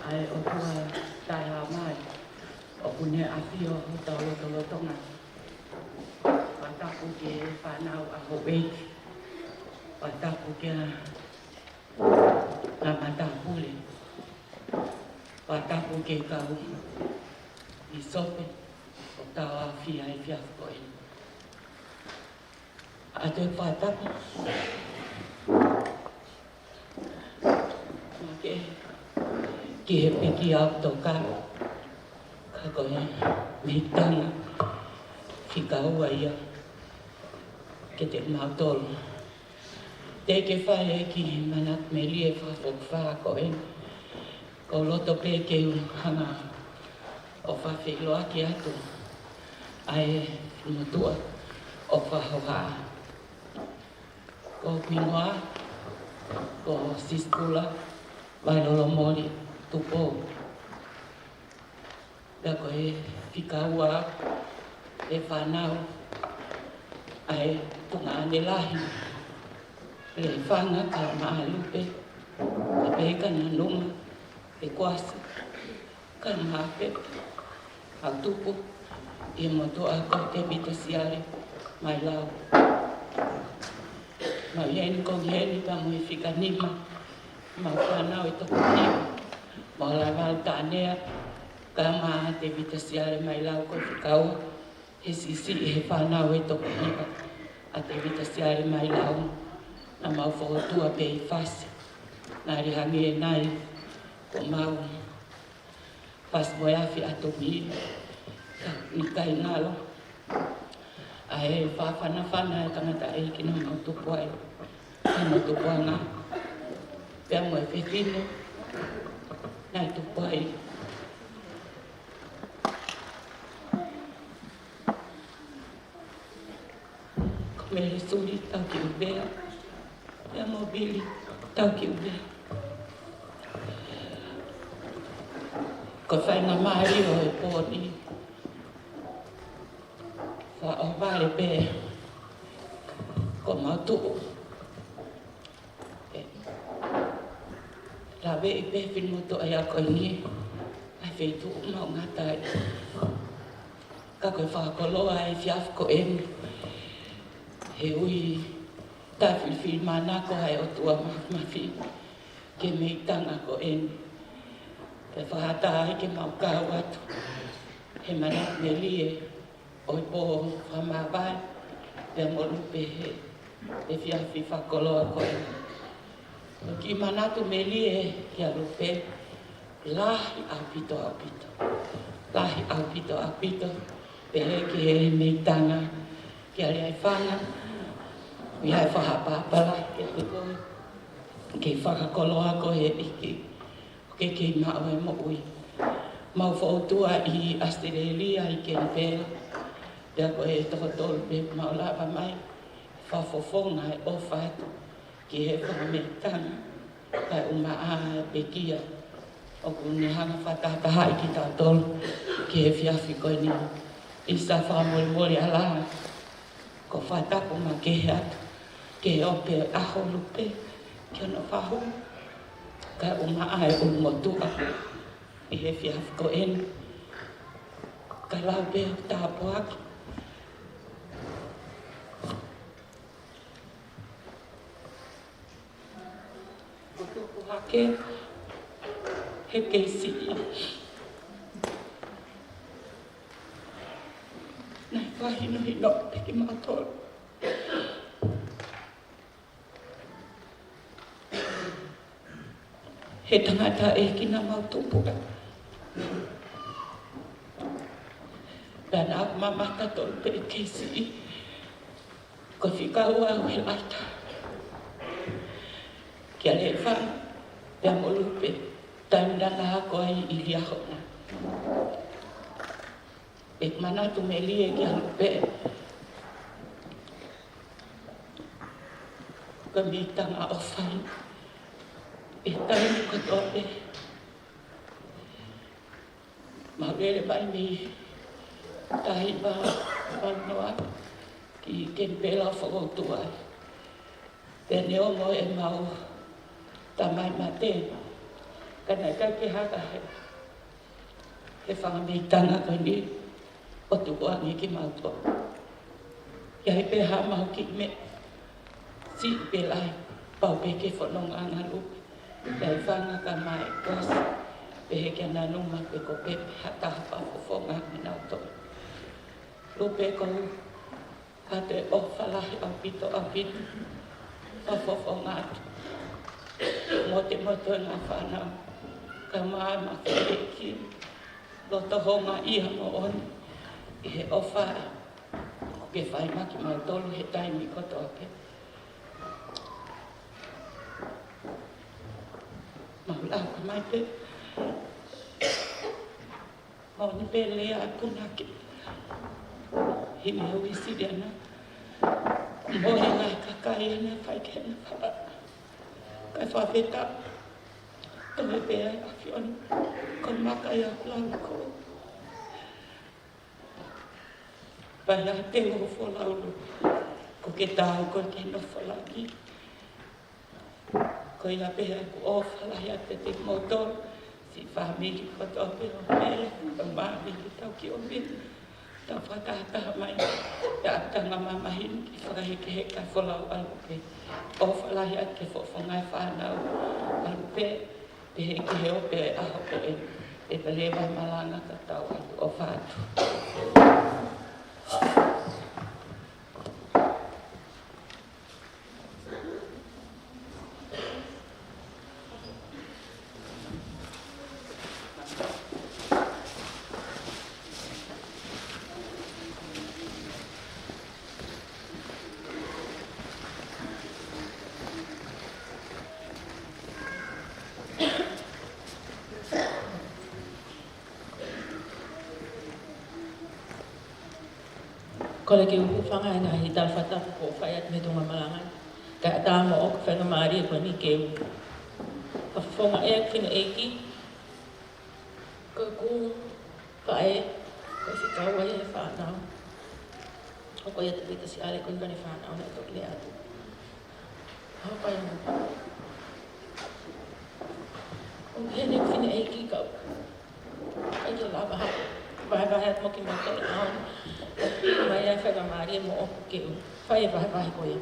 ʻa e ʻOtua taʻehāmai, ʻoku ne ʻafio hotau lotolotonga. Fakatapu ki he fānau ʻa houʻeiki. Fakatapu ki he ngaahi matāpule. Fakatapu ki he kau pīsope ʻoku tau aʻusia he efiafi ko eni. ʻOatu e fakatapu makehe ki he pekia ʻoku tokanga, ka ko e meʻitanga fika ua ia kiate kimautolu. Teʻeki ke fai e kiʻi manatu melie fakafokifā ko eni. Ko e loto pē ke u hanga ʻo fakafeʻiloaki atu ʻa e motuʻa ʻoku fakahohaʻa. Ko hoku hingoa ko Sisikula Vailolomoli Tupou. Pea ko e fika ua ʻo e fānau ʻa e tuongaʻane lahi, Lefanga Kalamaʻalupe, Tapeka Nanuma, Pekuasi Kalamaʻapepe, ʻa e tupu ʻi he motuʻa ko Tēvita Siale Mailau. Mau ʻi heni, ko eni pea mo e fika nima, mau fānau ʻe toko hiva, mau lava ʻo tānea, kae ʻumaʻā Tēvita Siale Mailau ko e fika ua, he siʻisiʻi he fānau ʻe toko hiva ʻa Tēvita Siale Mailau. Naʻa mau fokoutua pē ʻi fasi, naʻe ʻi ai hangē nai ko mau fasi mo e afi ʻatumī, ka ʻikai ngalo ʻa e fāfanafana ʻa e tangataʻeiki naʻa mau tupu ai, naʻa mau tupu ai ngā, pea mo e fefine naʻe tupu ai. Ko Mele Suli Taukiʻuvea, pea mo Vili Taukiʻuvea. Ko e faingamālie ʻo e pō ni, fakaʻohovale pē ko mau tuʻu ʻe laveʻi pē he finemotuʻa ia ko eni ʻa e feituʻu mau ngata ai. Ka ko e fakakoloa ʻa e efiafi ko eni, he ui taʻefilifilimānako ʻa e ʻOtua Māfimafi ki he meʻitanga ko eni. Pea fakataha ai ke mau kau atu he manatu melie ʻo e pō fakamāvae, pea mo Lupe he efiafi fakakoloa ko eni. Ko e kiʻi manatu melie kia Lupe, lahi ʻaupito, ʻaupito. Lahi ʻaupito, ʻaupito. Pehē ki he meʻitanga kia Lefanga, ʻi ai e fakaʻapaʻapa lahi kiate koe, ke fakakoloa koe ʻe he ʻEiki ʻoku ke kei maʻu e moʻui. Mau fokoutua ʻi ʻAositelēlia ʻi Kenipela, pea ko e toko tolu pē mau lava mai, fakafofonga e ʻofa atu ki he fanga meʻitanga, kae ʻumaʻā e pekia ʻoku ne hanga ʻo fakatahatahaʻi kitautolu ki he efiafi ko eni. ʻIsa, fakamolemole ʻa e lā, ko e fakatapu makehe atu ki he ope ʻaho ʻo Lupe ki hono fahu, kae ʻumaʻā e ʻulumotuʻa ʻi he efiafi ko eni. Ka lau pē ʻo tāpuaki. Ko e tupu hake he kei siʻi, naʻe fakahinohino pē kimautolu. He tangataʻeiki naʻa mau tupu ai, pea naʻa mau mamata tonu pē he kei siʻi. Ko e fika ua ʻo e laita kia Lefanga pea mo Lupe, taimi naʻa na ako ai ʻi Liahona. ʻE manatu melie kia Lupe, ko e meʻitanga ʻofa ʻi he taimi kotoa pē. Mau lele mai mei he taha hiva valu noa ki Kenipela ʻo fokoutua ai. Pea ne ongo ʻemau tamai mate, ka naʻe ʻikai ke haka he, he fanga mei Tonga ko eni ʻo tukuange kimautolu. ʻI ai pē haʻamau kiʻi meʻa siʻi pē lahi, pau pē ke fononga ʻa Lupe. ʻI ai fanga ka mai kos, pehē kia Nanuma pe ko Pepe, ha taha pea fofonga ʻa kinautolu. Lupe, ko u ʻoatu e ʻofa lahi ʻaupito, ʻaupito. Pea fofonga atu mo e motuʻa fānau, ka mai ma ke ki loto honga ia moʻoni ʻi he ʻofa ʻoku ke fai mai kimautolu he taimi kotoa pē. Mau lau ka mai pē. Moʻoni pē lea ʻa e punake. Himi hui siliana. Moʻoni ngaahi kakai ʻa ʻene fai ke na fala. Kae fakafetaʻi. Toe pē ʻa e ʻAfiona. Ko e maka ia ʻoku lau ko. Pea ʻi ai te u folau Lupe. Ko ke tau ko ke nofo lahi. Ko ia pē ʻoku ou ʻofa lahi atu kiate kimoutolu, siʻi fāmili kotoa pē ʻo Mele, ʻo Mami, ki tau ki ʻo Mele. Tau fakatahataha mai, ʻi he ʻapitanga mamahi ni ke fakahekeheka e folau ʻa Lupe. ʻOfa lahi atu ki he fofonga e fānau ʻa Lupe, pehē ki he ope ʻa e ʻaho ko eni. ʻE pale vai malanga ka tau ʻoatu ʻofa atu. Kole ke u hūfanga he ngaahi tala fakatapu kuo fai atu mei he tuʻunga malanga. Kae ʻatā moʻoku e faingamālie ko eni ke u fakafofongaʻi ʻeku fineʻeiki, ko ʻeku faʻē, ko e fika ua ia he fānau. ʻOku ʻi ai ʻa Tavita Siale, ko e ʻikai ke ne fānau, naʻe toki lea atu. Hau kai mo. ʻOku ʻi heni ʻeku fineʻeiki, ka ʻikai ke lava ha vahevahe atu mo kimoutolu he ʻaho ni. Mai ʻa e faingamālie moʻoku ke u fai e vahevahe ko ia.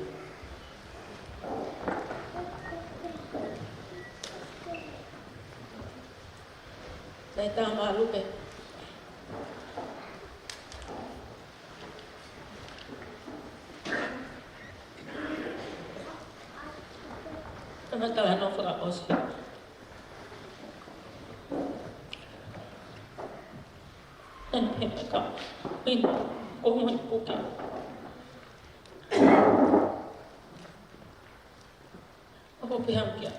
Naʻe tā mai ʻa Lupe. Ka naʻe talanoa fakaʻosi. Naʻe pehē mai ka, ʻi he ko hono puke. ʻOku pehē ange kia.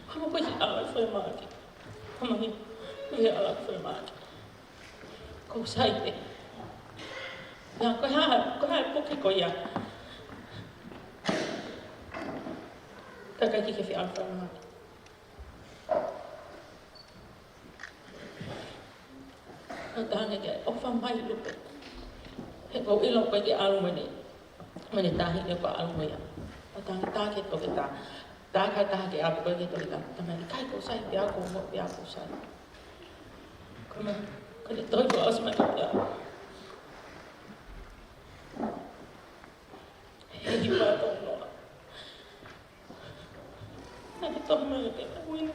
Hama ko e ala fue maki. Hama ni, ko e ala fue maki. Ko sai pē. Ia, ko e hā, ko e hā e puke ko ia. Ka ʻikai ke ke fie ala fue maki. Naʻe talaange ke ʻofa mai Lupe. He ʻoku ou ʻilo ʻoku ʻikai ke ʻalu mo ʻene, mo ʻene taʻahine, ʻoku ʻalu mo ia. Naʻe talaange tā ke toki tā. Tā kae taha ke ʻalu, ʻikai ke toki tā. Tamai, ʻikai, ʻoku sai pē au, ʻoku ou moʻui pē au, ʻoku sai. Ko ma, ko ʻene tohi fakaʻosi mai pē au. He hipa tō noa. Naʻe tohi mai ke na uina.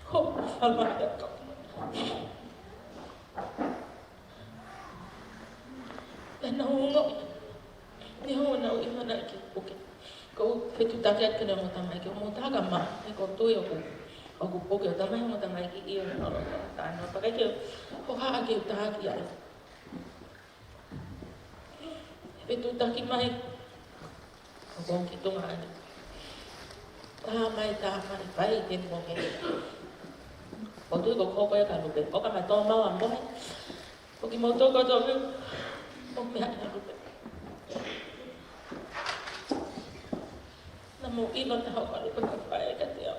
Ko fala ia ka. Pea naʻa ku ongoʻi. Neongo naʻa ku ʻi hena ʻi he puke. Ko e fetuʻutaki atu ki he ongo tamaiki, ʻo mo taka ma, he ʻoku ou tui ʻoku, ʻoku puke ʻo tamai ongo tamaiki ʻi he ʻalu ʻo tā noa. Pea ʻikai ke hohaʻa ke u tā ki ai. Fetuʻutaki mai. ʻOku ou ki tuʻa ai. Tā mai, tā mai, pai te mo ke. ʻOku ou tui ko e hoko ia ka Lupe. ʻOka mai tō mau a mohe. ʻOku kimoutolu kotoa pē. ʻOku meʻa ʻa Lupe. Naʻa mou ʻilo naʻe hoko ʻa Lupe ko e faʻē kiate au.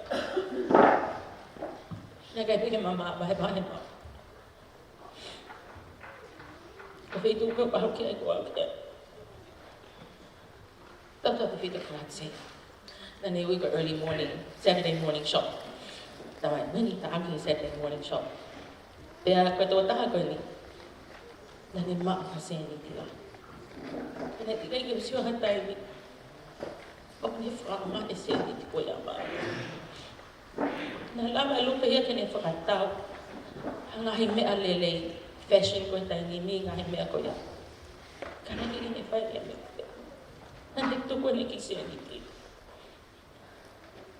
Naʻe ʻikai pē ke mamaʻo, vahevahe maʻu. Ko e feituʻu pē ʻoku ʻalu ki ai ko au ki ai. Tautautefito Kalati Seila. Naʻá ne ui ko e early morning, Saturday morning shop. Talamai, "Winnie, ta ʻalu ki he Saturday morning shop." Pea ko e tokotaha ko eni, naʻá ne maʻu ha sēniti lahi. Naʻá ne teʻeki ke u sio ha taimi ʻoku ne fakaʻaongaʻi e sēniti ko ia maʻau. Naʻe lava ʻe Lupe ia ke ne fakatau ha ngaahi meʻa lelei, fashion ko e taimi ni, ngaahi meʻa ko ia. Ka naʻe ʻikai ke ne fai e meʻa ko ia. Naʻá ne tuku ʻene kiʻi sēniti.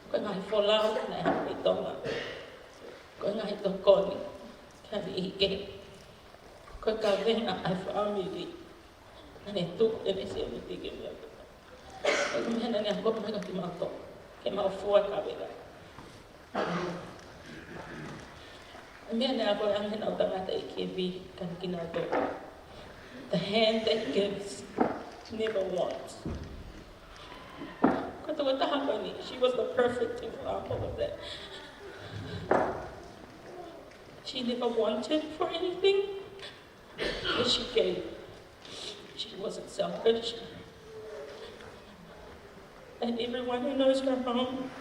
Ko e ngaahi folau naʻe hanga mei Tonga. Ko e ngaahi tokoni ki ha niʻihi kehe. Ko e kaveinga ʻa e fāmili. Naʻá ne tuku ʻene sēniti ke meʻa ko ia. Ko e meʻa naʻá ne ako mai kiate kimautolu, ke mau fua e kavenga. Meʻa naʻe akoʻi ange ʻe heʻenau tangataʻeiki ʻe fiha kiate kinautolu. The hand that gives never wants. Ko e tokotaha ko eni, she was the perfect example of that. She never wanted for anything, but she gave. She wasn't selfish. And everyone who knows her home,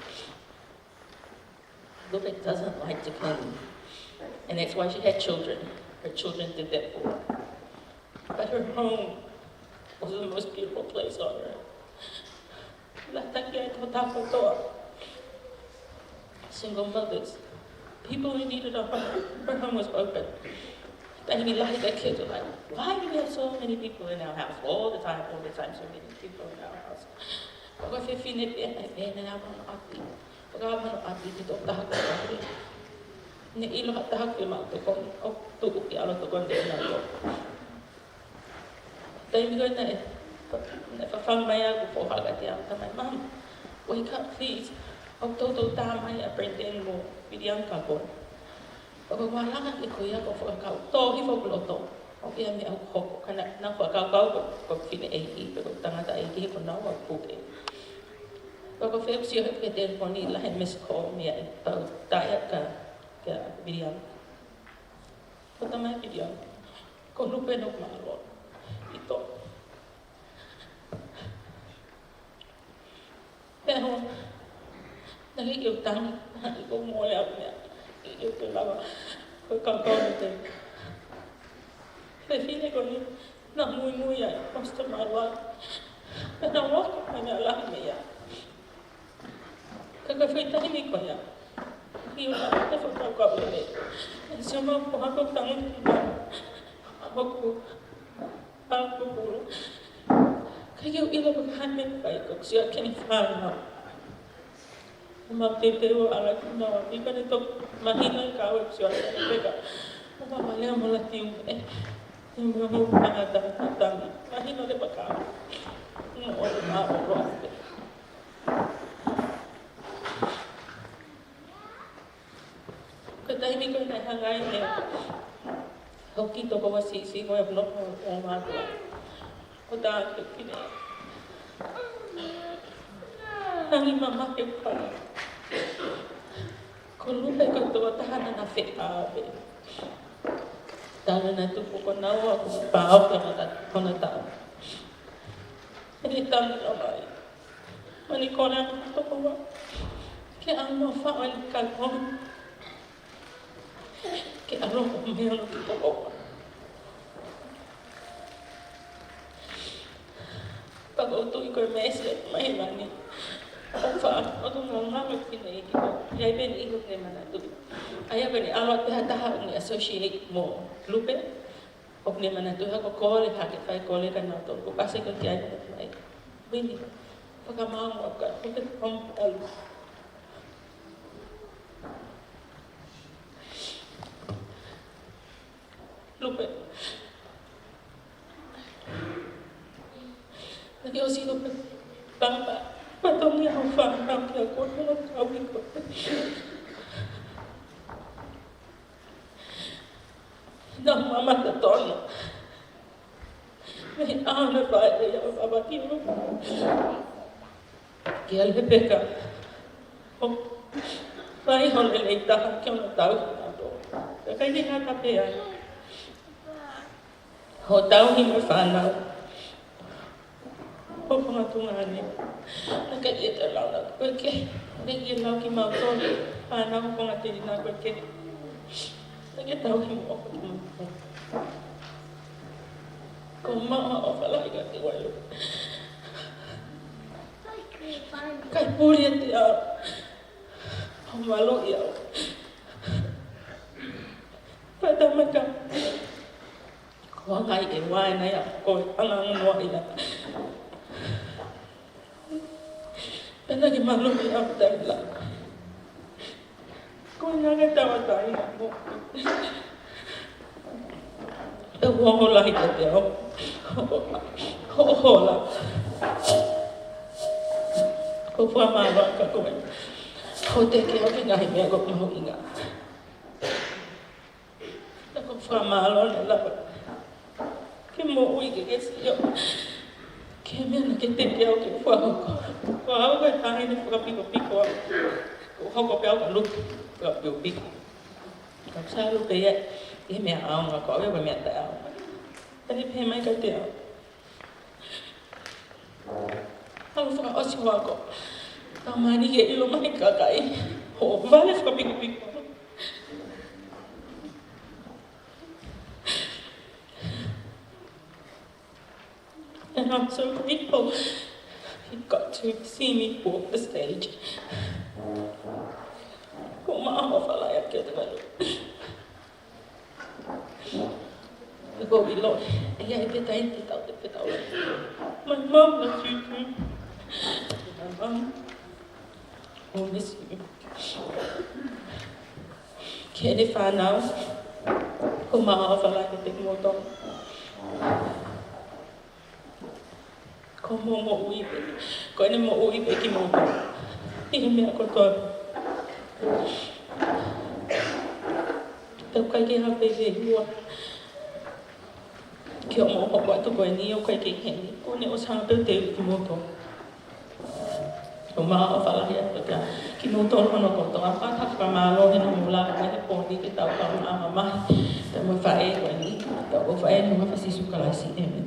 Lupe doesn't like to clean. And that's why she had children. Her children did that for her. But her home was the most beautiful place on earth. Lātaki ai e tokotaha kotoa. Single mothers. People who needed a home. Her home was open. Taimi lahi the kids were like, "Why do we have so many people in our house? All the time, all the time, so many people in our house." Ko e fefine pē naʻe pehē naʻe ʻi ai hono ʻapi. Ko e ʻapi, hono ʻapi ki he tokotaha ko ē. Naʻe ʻilo ha taha ke maʻu tokoni, ʻo tuʻu ke ʻalu ʻo tokoni kiate kinautolu. Taimi ko ē naʻe, naʻe fafanga mai ai hoku foha kiate au, talamai, "Mum, wake up, please." ʻOku toutou tā mai ʻa Brendan mo William ka ko. ʻOku ou langa ki he ko ia ko e fakakaukau, tō hifo hoku loto. ʻOku ʻi ai e meʻa ʻoku hoko, ka naʻa, naʻa ku fakakaukau ko, ko e fineʻeiki, pe ko e tangataʻeiki, he ko naua ʻoku puke. Pea ko e feʻusia he telefoni, lahi e missed call meiate au, tā ia kia, kia William. Ko e tamai William, ko Lupe naʻa ku mālōlō ʻi Tonga. Pea hoko, naʻe ʻikai ke u tangi, naʻe ʻikai ke u mole au meʻa, ʻikai ke u lava, ko e kaukau ni te. Fefine ko eni, naʻe muimui ai, most of my life. Pea naʻe ʻoku ʻi ai e meʻa lahi meiate au. Ka ko e foʻi taimi ko ia, ʻikai ke u lava ʻo fakakaukau lelei. Naʻe sio mai ko haku tangi ki mama. Hoku ʻAlu ki kula. ʻIkai ke u ʻilo pe ko e hā e meʻa ʻe fai, ko e sio ki heʻene fānau. ʻO mau teuteu ʻo ʻalu ki māmani, pea ne toki mahino e kau e sio ki heʻene peka. ʻO mau lea mo lati ume. ʻE mau hau tangata tangi. Mahino le pakau. ʻO le mau loa pe. Ko e taimi ko ē naʻe hanga ai ʻe hoku kiʻi tokoua siʻisiʻi ko ē ʻo nofo ʻo mātuʻa. Ko tā ke pine. Tangi mama ke pala. Ko Lupe ko e tokotaha naʻá na feʻao pē. Talu naʻe tupu ko naua ʻoku pau pē hona ta-, hona tau. ʻEne tangi lava ai. Mani kole ʻa e tokoua. Ke ʻalu ʻo faʻo ʻene kalonga. Ke ʻalu ʻo meʻa ʻa e tokoua. Pea ʻoku ou tui ko e meʻa ʻe siʻi mai lani. ʻOku faʻa, ʻoku ou ngāngā mo pine i ki ko. ʻI ai pē ʻene ʻilo ke manatu. ʻA ia pē ʻene ʻalu atu ha taha ʻoku ne associate mo Lupe. ʻOku ne manatu ha ko kole, ha ke fai kole ka nau tō. Ko pase ko ki ai ko mai. Winnie, fakamaau mo ka, ko ke pom alu. Lupe. Naʻe ʻosi Lupe. Papa, patongi au fānau kia koe, mo kau i koe. Naʻa ku mamata tonu. Mei he ʻaho naʻe fai ai ʻa e vavaki ʻo. Kia Lepeka. ʻO fai hono lelei taha ki hono tauhi ʻa e poto. Ka ʻikai ke ngata pē ai. Hoʻo tauhi mo e fānau. Ko e fanga tuongaʻane. Naʻe ʻikai ke lau lau ko ē ke. Naʻe ʻikai ke lau kimautolu. Fānau ko e fanga tēnina ko ē ke. Naʻe ʻikai ke tau ki mo ʻofa kimautolu. Ko e maama ʻofa lahi kiate au. ʻIkai puli ʻiate au. ʻO mālō ia. Pata maka. Ko e anga ia ʻe vahe nai ʻa ko e anga noa ia. Pena ke mālō ia ʻo taila. Ko e ngaahi tauʻatāina mo. ʻE ua hola hiki te au. Ho, ho, hola. Ko fua mālō ka ko e. Ko e teke au ki he ngaahi meʻa ko e mahuʻinga. Ka ko fua mālō ne lava. Ke moʻui ke ke sio. Ke meʻa naʻa ke teke au ke fua hoko. Ko au ko e taʻahine fakapikopiko au. Ko hoko pē au ka lupe. Fakapikopiko. Ka sa lupe ia. ʻI he meʻaʻofa ko au ia ko e meʻa taʻeʻaonga. Tali pē mai ka te au. Au fakaʻosi wako. Ka mani ke ʻilo mai kakai. Ho vale fakapikopiko. And I'm so grateful he got to see me walk the stage. Ko e maama ʻofa lahi ʻaʻaku kiate valu. Ko e ʻilo, ʻe ʻi ai pē taimi te tau, te tau. My mom loves you too. My mom will miss you. Ki heʻene fānau, ko e maama ʻofa lahi kiate kimoutolu. Ko hoʻo moʻui pē, ko ʻene moʻui pē kimoutolu. ʻI he meʻa kotoa. Tau ʻikai ke hape ke hua. Ke ʻomi hoʻo hoko atu ko eni ʻoku ʻikai ke heni. Ko ʻene ʻosi hape te kimoutolu. Ko e maama ʻofa lahi atu kia kimoutolu hono kotoa. Pea tau fakamālō he naʻa mou lava mai he pō ni ke tau kau maama mai. Tau mo e faʻē ko eni. Tau ko e faʻē ni mo e faʻē Sīsū Kalaisi. ʻĒmeni.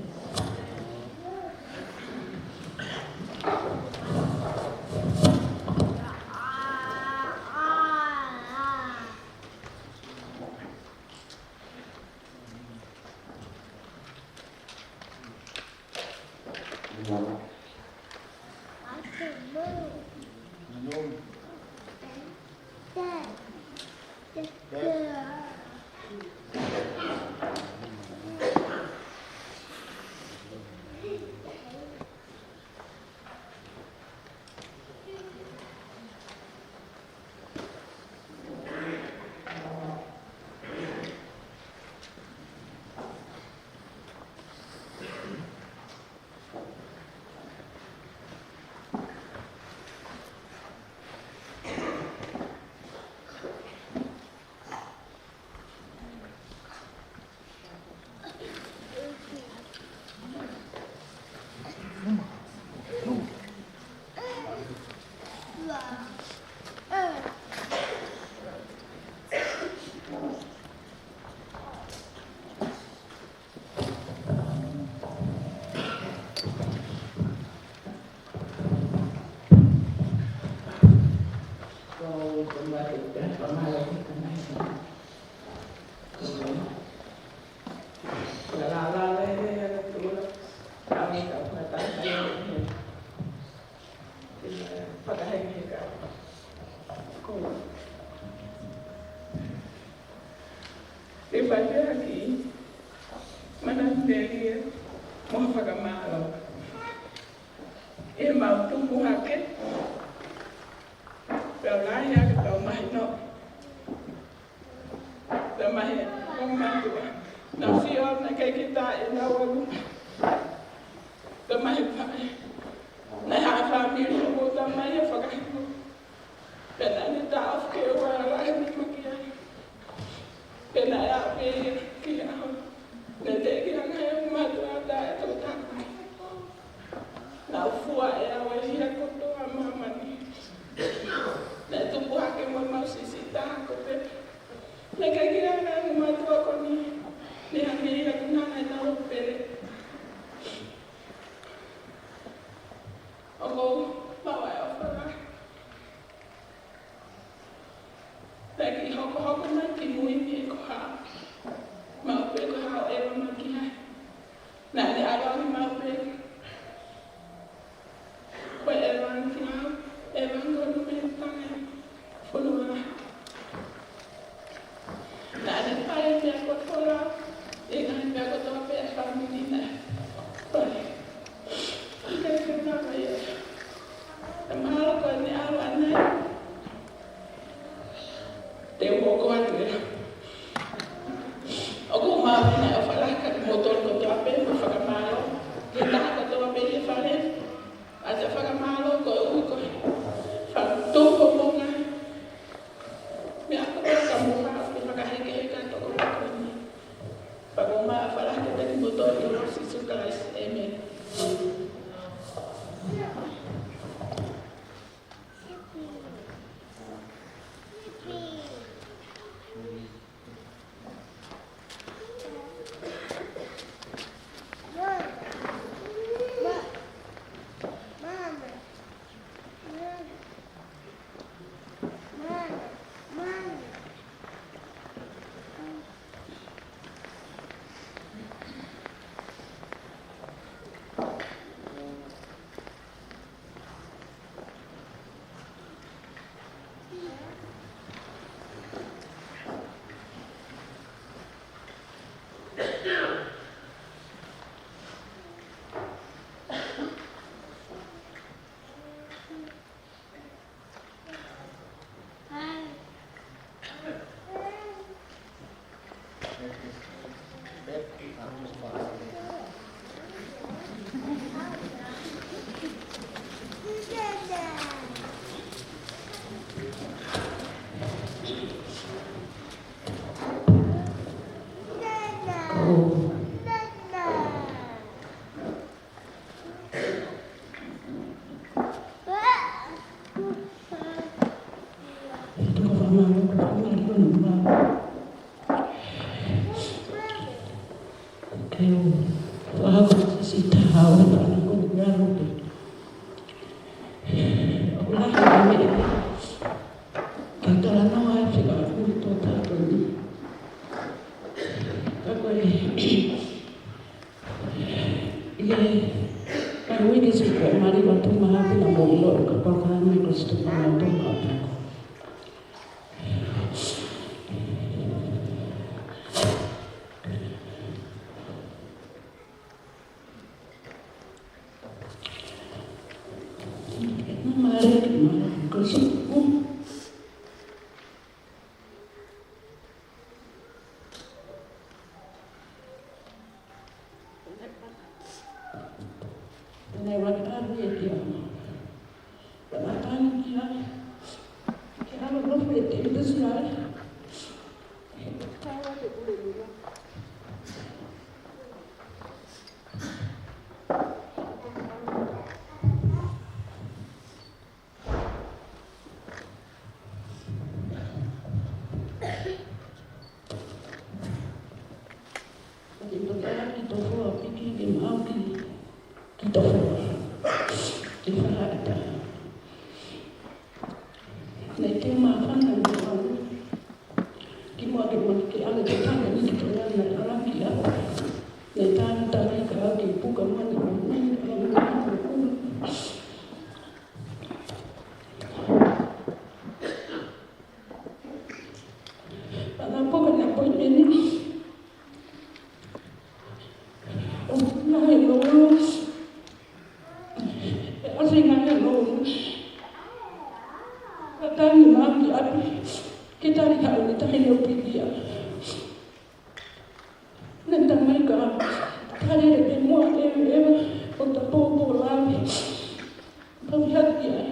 Te fakaʻapaʻapa, manatu melie, mo e fakamālō. ʻI heʻemau tupu hake, pea lahi ake ʻemau mahino. Pea mahino, ʻemau mātuʻa. Naʻa nau sio naʻe ʻikai ke tā ʻenau ʻalu. Pea mahino, naʻe haʻu e fāmili ʻo mou tā mai ʻa e fakahiko. Pea naʻa ne taʻofi ke ua lahi ni makia. Pea naʻe ʻave ia ki he ʻaho. Naʻe teʻeki ai ke ʻi ai ha mātuʻa taʻetokotaha. Naʻa ku fua ʻe au ʻa e hia kotoa ʻa māmani. Naʻe tupu hake mo ʻemau siʻisiʻi taha ko Pepe. Naʻe ʻikai ke ʻi ai ha mātuʻa ko eni. Naʻe hangē ia ko e nana ʻenau pele. ʻo maʻu ʻa e ʻofa lahi. Naʻe kiʻi hokohoko mai ki mui ni ʻeku hao. Maʻu pē ko e hao ʻeva mai ki ai. Naʻá ne ʻalu ange maʻu pē. Ko e ʻeva ange ki ai, ʻeva ange ko e nūmera taha ʻi he fonua. Naʻá ne fai e meʻa kotoa, e ngaahi meʻa kotoa pē ʻa e fāmili na. Fai. ʻIkai ke nava ia. ʻE mahalo ko ʻene ʻalu ʻanai. Te u hoko atu ia. ʻOku ou maʻu ʻa e ʻofa lahi kiate kimoutolu kotoa pē, mo e fakamālō ki he taha kotoa pē ʻi he fale. ʻA e fakamālō koeʻuhi ko e fakatupu mo e ngaahi meʻa kotoa ka mou haʻu ke fakahekeheka ʻa e tokolahi ko eni. Pea ʻoku ou maʻu ʻa e ʻofa lahi kiate kimoutolu ʻi he huafa ʻo Sīsū Kalaisi. ʻĒmeni. Ka talanoa ai fika ʻoku tō tātou ni. Ka ko e, ʻi he, ka uike siʻi ko e mali wa tō maha pina mo ilo ka paka ni ko situ pa tō ka paka. Ko e toki ala ki Tofoa piki ke mau ki, ki Tofoa. Ke fakaʻatā. Naʻe ʻikai ke māfana ʻi he ʻaho. Kimuʻa ke mau ke ala ke tana ni ki Tofoa naʻe ala ki ai. Naʻe tana tana i ka au ke puka mana ko nei, ala mana ko kula. Ana poka na appointment ni. ʻO na he loa. ʻE ʻasi na he loa. Ka tani mami api. Ke tali ka ʻo ni tahi ni o pikia. Naʻe tamai ka tali le pe mua e eva ʻo ta pōpō lave. Pami haki ai.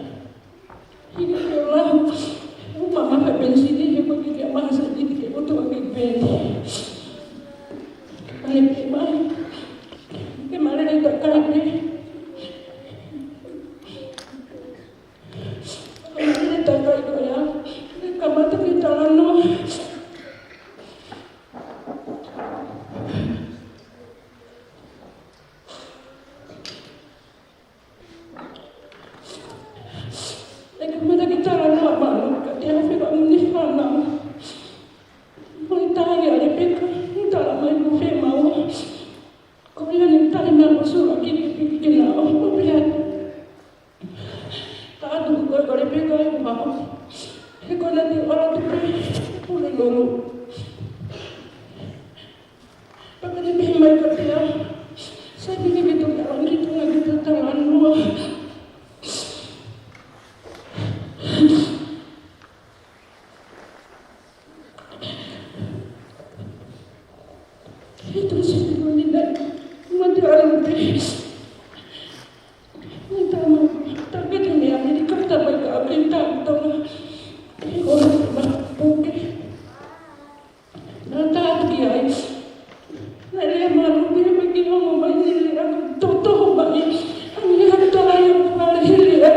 Hiki ke o lahu. Uma maha penisini he ko ke maha sa hiki ke o toa ke peni. Ai ke mai. Ke mare le takai pe. Ke mare le takai ko ia. Ke kamata ke talanoa. He ko ʻena te u ʻalu atu pē ki Pulelulu. Pea ka ne pehē mai kiate au, sai pē ke ke toki ʻalu ange ki Tonga ke ta talanoa. He tuʻu sini ko ni nai, ma te ʻalu pē. Ni tama, ta pete me ʻAmelika, ta mai ka ʻAmelika, ta ma, he ko ma puke. Naʻa ta atu ki ai. Naʻe lea mālō pē mai ki hono mai ni lea ko totoho mai. Angi ha tala ia pale he lea.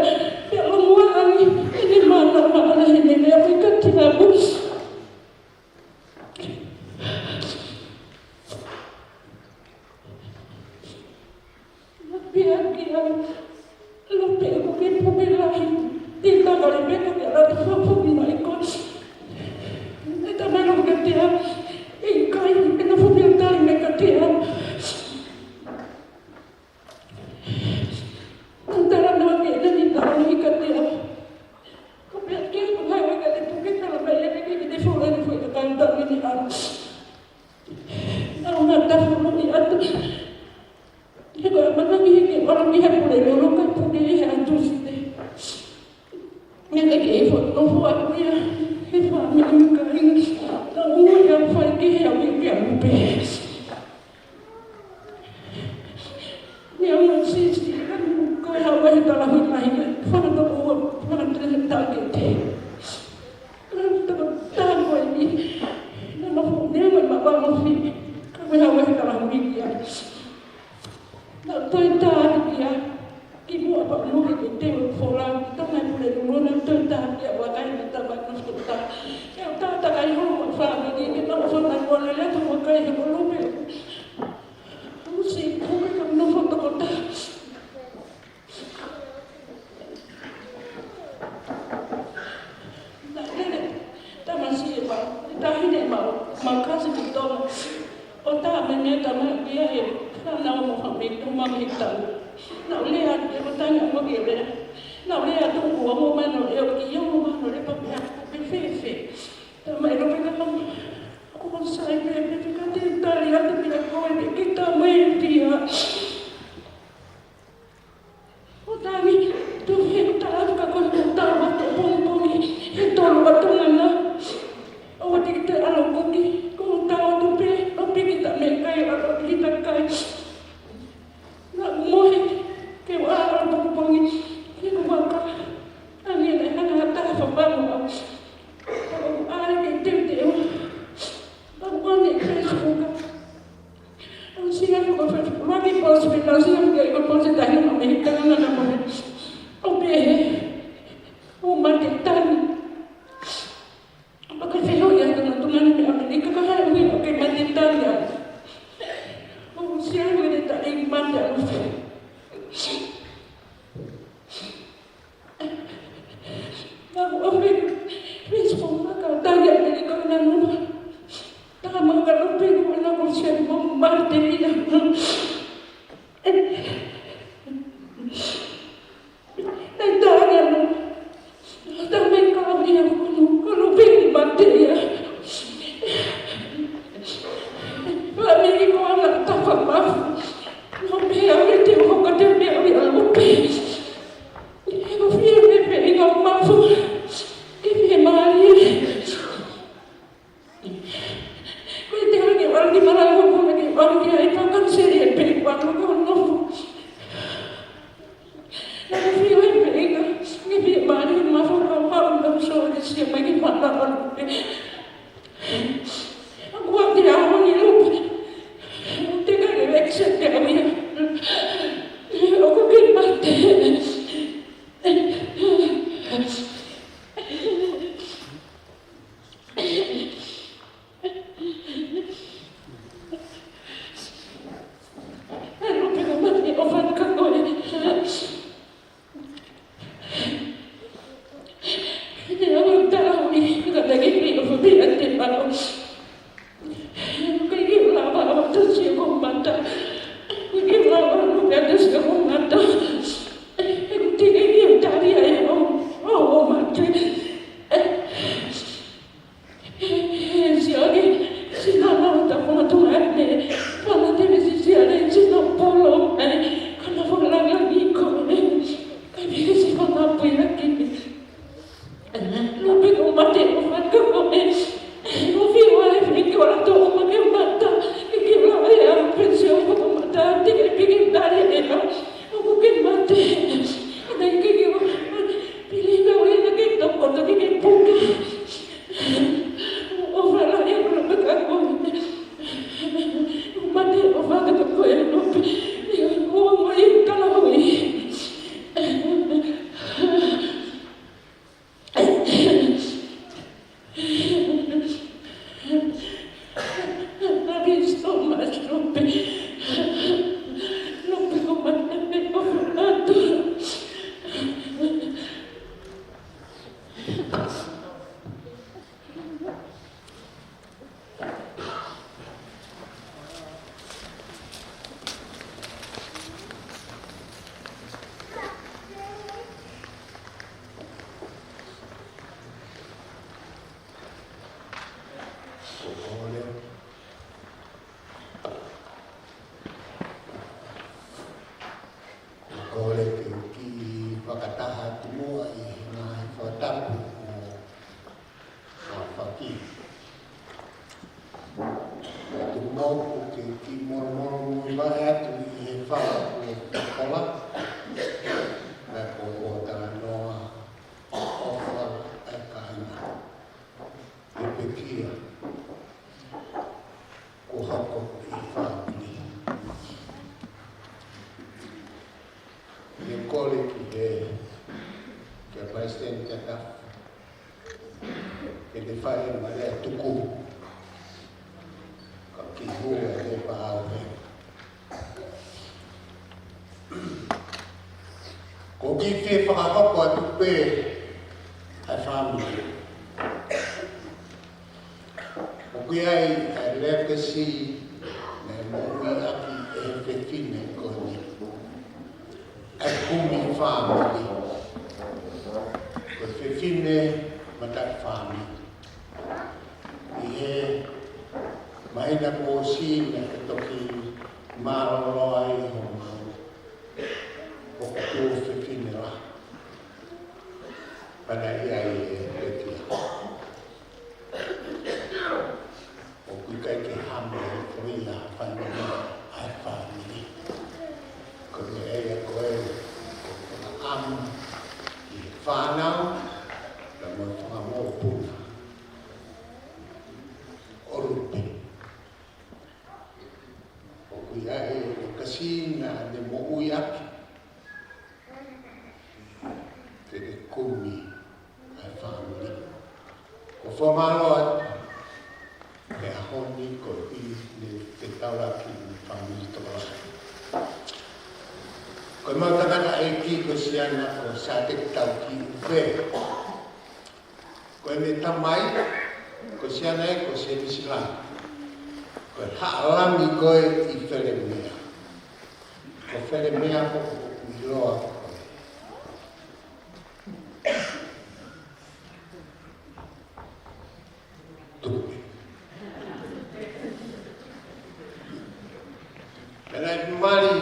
Pea ʻoku ʻalu ange, ʻene mana ma ala he ne lea mai ka tinapu. Naʻe pehē ki ai, Lope, ʻoku ke puke lahi, te u tala Lope ko ke ala te fakapuke mai koe. Naʻe talamai kiate au, ʻe ʻikai, ʻe nofo pē ʻo tali mai kiate au. Naʻe talanoa ki ai, naʻe talanoa kiate au. Ko pea ke ko hai weka te puke talamai ʻe ke ke te folo ni fo i ka kanta mini au. Naʻa na tafu mo ni atu. He ko e mana ki he ke ʻalu ki he Pulelulu ka puke ʻi he ʻaho Tūsite. Naʻe ʻikai ke foʻi nofo atu ia he fāmili mo e kāinga. Naʻa ʻoku ʻi ai ʻa e fai ki he ʻaho ia pē. Naʻa ʻoku sisi, ko e hā ʻa e talahuilahi, fana toko ua, fana tele tākete. Fana toko tākete. Naʻa ʻoku ne ma ma ma fi. Ko e hā ʻa e talahuilahi. Naʻe toe tā ia, kimuʻa pea mo e ke te u fola, tā mai Pulelulu naʻe toe tā ia, ʻa e vakai naʻe tā mai nofo tā. ʻE tā tā kai holo mo e fāmili, ke nau fana ko le le tō vakai he kolo pē. Usi, ko ke ka nofo toko tā. Naʻe lele, tamasiʻi ʻe ma, ʻi tahi ne ma, ma kasi ki Tonga. ʻO tā mai mei Tonga ia he, naʻa nau mo fāmili, ʻo ma mei Tonga. Naʻa u lea atu, ʻe ko Tonga mo ke lea. Naʻa u lea atu ʻo mo mano e o ki o mo mano le papea, pe fēfē. Tā mai Lope ka mo, ko mo sai pē, pē, pē ka te tali atu pē ko e pē ki tā mai e tia. ʻO tani, tu he tala ka ko ko tala wa to pongipongi, he tolu wa to ngana. ʻO te te alo kuki, ko tala tu pē, ʻo piki ta me kai, ʻo piki ta kai. Naʻa mohe, ke wa alo pongipongi, he ko wa ka. Ani na hana ta fa ba mo. ʻO ale ke te te o. ʻO ane ke suka. ʻOsi ʻalu ko Facebook, lagi post pē, ʻosi ʻalu ko post tahi ma mei Tonga na mo. ʻO pehē, ʻo mate tani. ʻO ka fehoʻi atu na Tonga ni mei ʻAmelika ka hae ui ʻo ke mate tani ʻa. ʻOsi ʻalu ko e taʻi mate ʻalu. Naʻa ku ʻave Facebook ma ka tali ʻAmelika na numa. Tala mai ka Lope ko ena ko sia mo mate ia. Naʻe tala ia no. Tala mai ka ʻave ia ko no, ko Lope mate ia. Ko ʻAmelika ana tapa mafu. Lope ʻave te hoka te mea ʻave ʻa Lope. He ko fie me pe inga mafu. Ke fie mālie. Ko e te hake ʻalu ki Malaʻe ko e hake ʻalu ki ai pa kanseri e pe ʻalu ko nofo. Naʻa ko fie me pe inga. Ke fie mālie mafu ka hau na so ke sia mai ke mana ʻalu pe. Aku ake a honi Lope. Te ka ke accept ke ʻalu ia. ʻOku ke mate. kole ki he, ki he palesiteni tatau ke ne fai ʻene lea tuku. Ka kiʻi hū ʻa e pāʻau he. Ko e kiʻi fie fakahoko atu pē ʻa e fāmili. ʻOku ʻi ai ʻa e legacy naʻe moʻui ʻaki ʻe he fefine ko eni. ʻA e kumi fāmili. Ko e fefine mataʻi fāmili. ʻI he māhina kuo ʻosi naʻe toki mālōlō ai homau ʻoku tuofefine lahi. Pea naʻe ʻi ai ʻa e pekia. ʻOku ʻikai ke hame ko ia fai mai ʻa e fāmili. Ko e meʻa ia ko ē ʻoku fakaʻamu ki he fānau, pea mo e fanga mokopuna ʻo Lupe. ʻOku ʻi ai ʻa e legacy naʻa ne moʻui ʻaki. Ke ne kumi ʻa e fāmili. Ko e fakamālō atu he ʻaho ni ko e ʻi ne te taulaki mo e fāmili tokolahi. Ko ʻemau tangataʻeiki ko e siana ko Sāteki Taukiʻuve. Ko ʻene tamai, ko e siana ia ko Sēmisi Langi. Ko e Haʻa Langi ko ē ʻi Felemea. Ko Felemea ko ʻoku ʻiloa ko e Tupe. Pea naʻe mali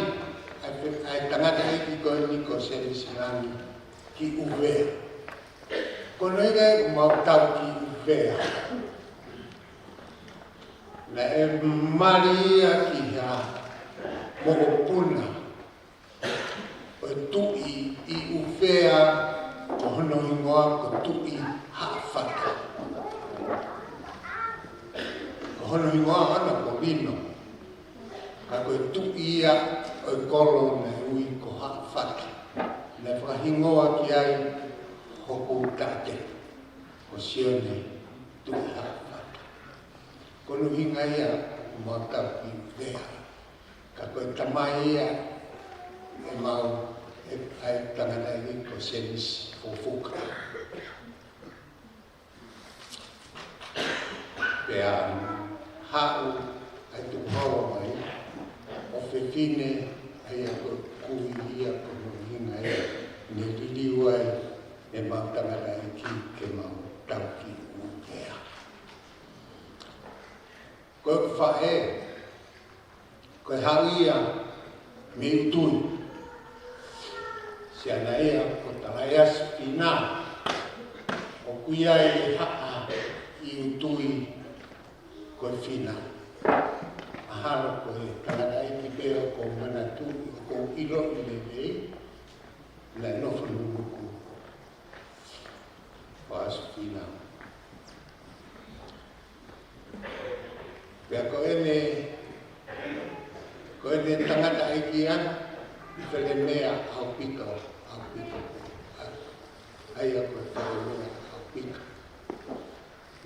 ʻa e, ʻa e tangataʻeiki ko eni ko Sēmisi Langi ki ʻUvea. Ko hono ʻuhinga ʻoku mau tau ki ʻUvea. Naʻe mali ia ki ha mokopuna ʻo e tuʻi ʻi ʻUvea, ko hono hingoa ko Tuʻi Haʻafata. Ko hono hingoa ʻana ko Vino. Ka ko e tuʻi ia ʻo e kolo naʻe ui ko Haʻafata. Naʻe fakahingoa ki ai hoku taʻate ko Sione Tuʻi Haʻafata. Ko hono ʻuhinga ia ʻoku mau tau ki ʻUvea. Ka ko e tamai ia ʻemau, ʻe, ʻa e tangataʻeiki ko Sēmisi Fufuka. Pea haʻu ʻa e tukuhau mai ʻo fefine, ʻa ia ko e kui ia ko hono ʻuhinga ia ne liliu ai ʻemau tangataʻeiki ke mau tau ki ʻUvea. Ko ʻeku faʻē, ko e haʻu ia mei ʻUtui. Siana ia ko Talaiasi Fina. ʻOku ʻi ai e haʻa ʻi ʻUtui ko e Fina. Mahalo ko e tangataʻeiki pē ʻoku ou manatuʻi, ʻoku ou ʻiloʻi lelei, naʻe nofo Nunuku. Ko Asufina. Pea ko ʻene, ko ʻene tangataʻeiki ʻana, Felemea ʻAupito, ʻAupito. ʻA ia ko Felemea ʻAupito.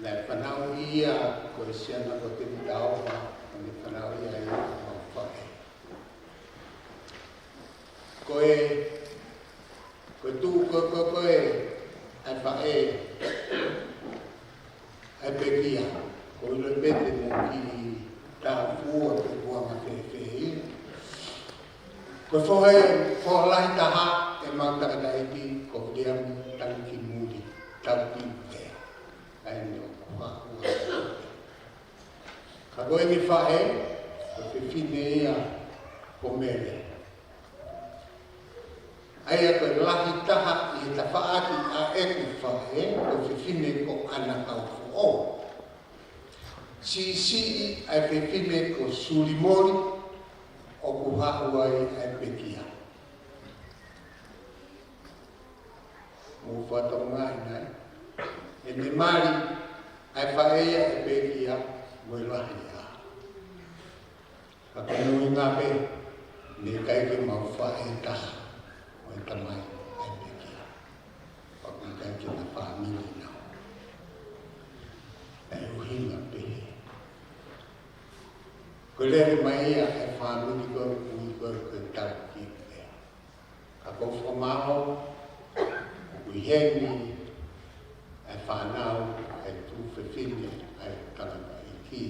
Naʻe fanauʻi ia ko e siana ko Temi Taofa, naʻe fanauʻi ia ʻe ia ko e faʻē. Ko e, ko e tuʻu ko, ko, ko e, ʻa e faʻē, ʻa e pekia, ko ʻilo pē te mo ki tāfua pe kuanga fēfē ia. Ko e foha, foha lahi taha ʻemau tangataʻeiki ko Viliami Tangikimuli Taukiʻuve. ʻA ia ʻoku hāʻua. Ka ko ʻene faʻē, ko e fefine ia ko Mele. ʻA ia ko e lahi taha ʻi he tafaʻaki ʻa ʻeku faʻē, ko e fefine ko ʻAna Kaufoʻou. Siʻisiʻi ʻa e fefine ko Sulimoli, ʻoku hāʻua ai ʻa e pekia. Mou fakatokangaʻi nai. ʻEne mali ʻa e faʻē ia ʻa e pekia mo e lahi ia. Ka ko hono ʻuhinga pē, naʻe ʻikai ke mau faʻē taha. Ko e tamai ʻa e pekia. ʻOku ʻikai ke na fāmili na. ʻE ʻuhinga pehē. Ko e lele mai ia ʻa e fāmili ko ē ʻoku ui ko ē ko e Taukiʻi pea. Ka ʻoku ou fakamālō, ʻoku ʻi heni ʻa e fānau, ʻa e tuofefine, ʻa e tangataʻeiki.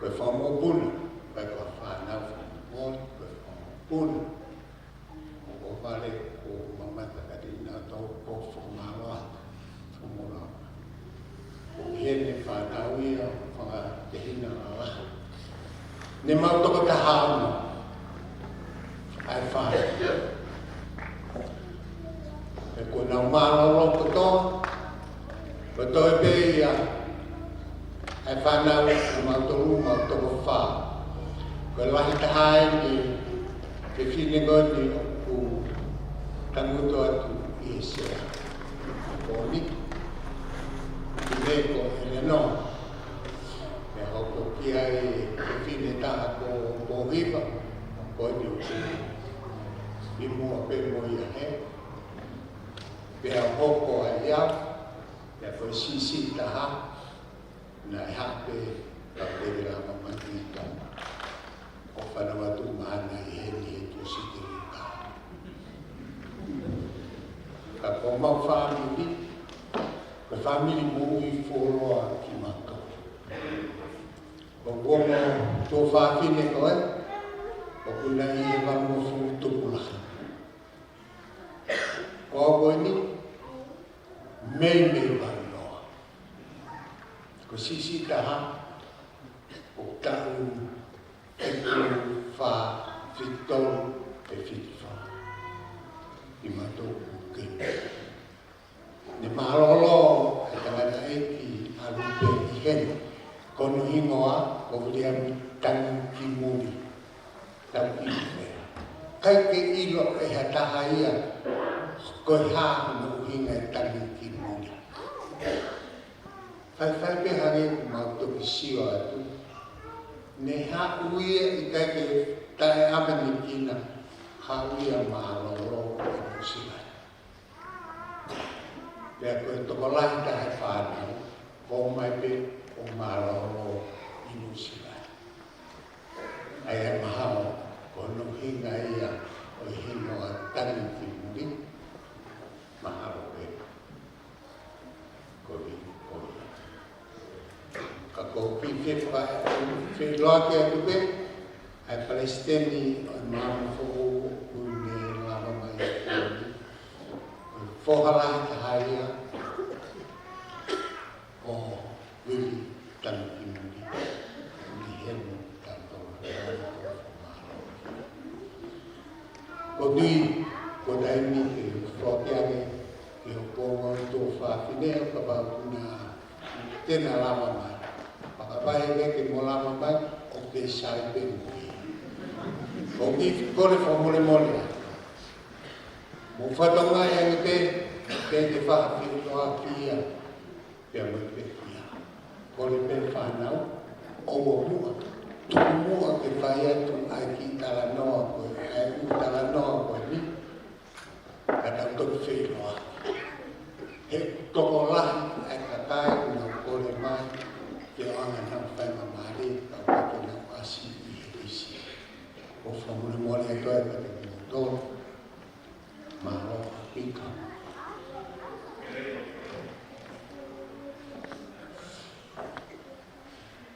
Ko e fanga mokopuna, ʻikai ko ha fānau fakamolemole, ko e fanga mokopuna. ʻOku ou fale, ʻoku ou mamata ka te ina tau ko fakamālō atu. Fakamālō. ʻOku ʻi heni e fānau ia, fanga tehina lalahi. Ne mau toko taha ono ʻa e fānau. He kuo nau mālōlō kotoa, kotoa pē ia ʻa e fānau, ʻa mautolu mau toko fā. Ko e lahi taha eni, ko e fefine ko eni ʻoku tangutu atu ʻi he sea. Ko eni, fefine ko ʻElenoa. Pea hoko ki ai e fefine taha ko Pōhiva, ko eni ʻoku ʻi muʻa pē mo ia he. Pea hoko ai au, pea ko e siʻisiʻi taha, naʻe haʻu pē, ka pele lava mai ki Tonga. ʻO fanau atu mahana ʻi heni he tuʻu site uka. Ka ko homau fāmili, ko e fāmili moʻui fuoloa kimautolu. ʻOku ʻi ai mo e tuofāfine ko ē, ʻoku na ʻi he valungofulu tupulahi. Ko au ko eni, mei mei Vanoa. Ko e siʻisiʻi taha, ʻoku taʻu fitu fā, fitu tolu, pe fitu fā. ʻI mautolu ʻoku kei. Ne mālōlō ʻa e tangataʻeiki ʻa Lupe ʻi heni. Ko hono hingoa ko Viliami Tangikimuli. Tangikimuli. ʻIkai ke ʻilo ʻe ha taha ia ko e hā hono ʻuhinga e Tangikimuli. Faifai pē hangē ʻoku mau toki sio atu. Ne haʻu ia ʻikai ke taʻeʻamanekina, haʻu ia mālōlō ʻi Nuʻusila. Pea ko e tokolahi taha e fānau, ʻomai pē ʻo mālōlō ʻi Nuʻusila. ʻA ia mahalo, ko hono ʻuhinga ia ʻo e hingoa Tangikimuli, mahalo pē. Ko e, ko e. Ka ʻoku ou fie fai, fie loa ke atu pē, ʻa e palesiteni ʻo e Māmonga Foʻou ʻoku ne lava mai ʻi heni. Ko e foha lahi taha ia ʻo Vili Tangikimuli. Ni hemu tanto. Ko e tui, ko e taimi ke foaki ange ki hoku ongo tuofāfine ʻo kapau ʻoku na te na lava mai. Fakavahe ke mo lava mai, ʻoku ke sai pē mo ia. ʻOku ou kole fakamolemole atu. Mo fatongia ange pē, pea ke fakafeʻiloaki ia, pea mo e pekia. Kole pē fānau, ʻoua muʻa, tuku muʻa ke fai atu ʻa e kiʻi talanoa ko ē, ʻa e ʻū talanoa ko eni. Ka tau toki feʻiloaki. He tokolahi ʻa e kakai ʻoku nau kole mai ke ʻoange ʻenau faingamālie, ka ʻoku ʻikai ke nau ʻasi ʻi he lisi. ʻOku ou fakamolemole atu ai kiate kimoutolu. Mālō ʻaupito.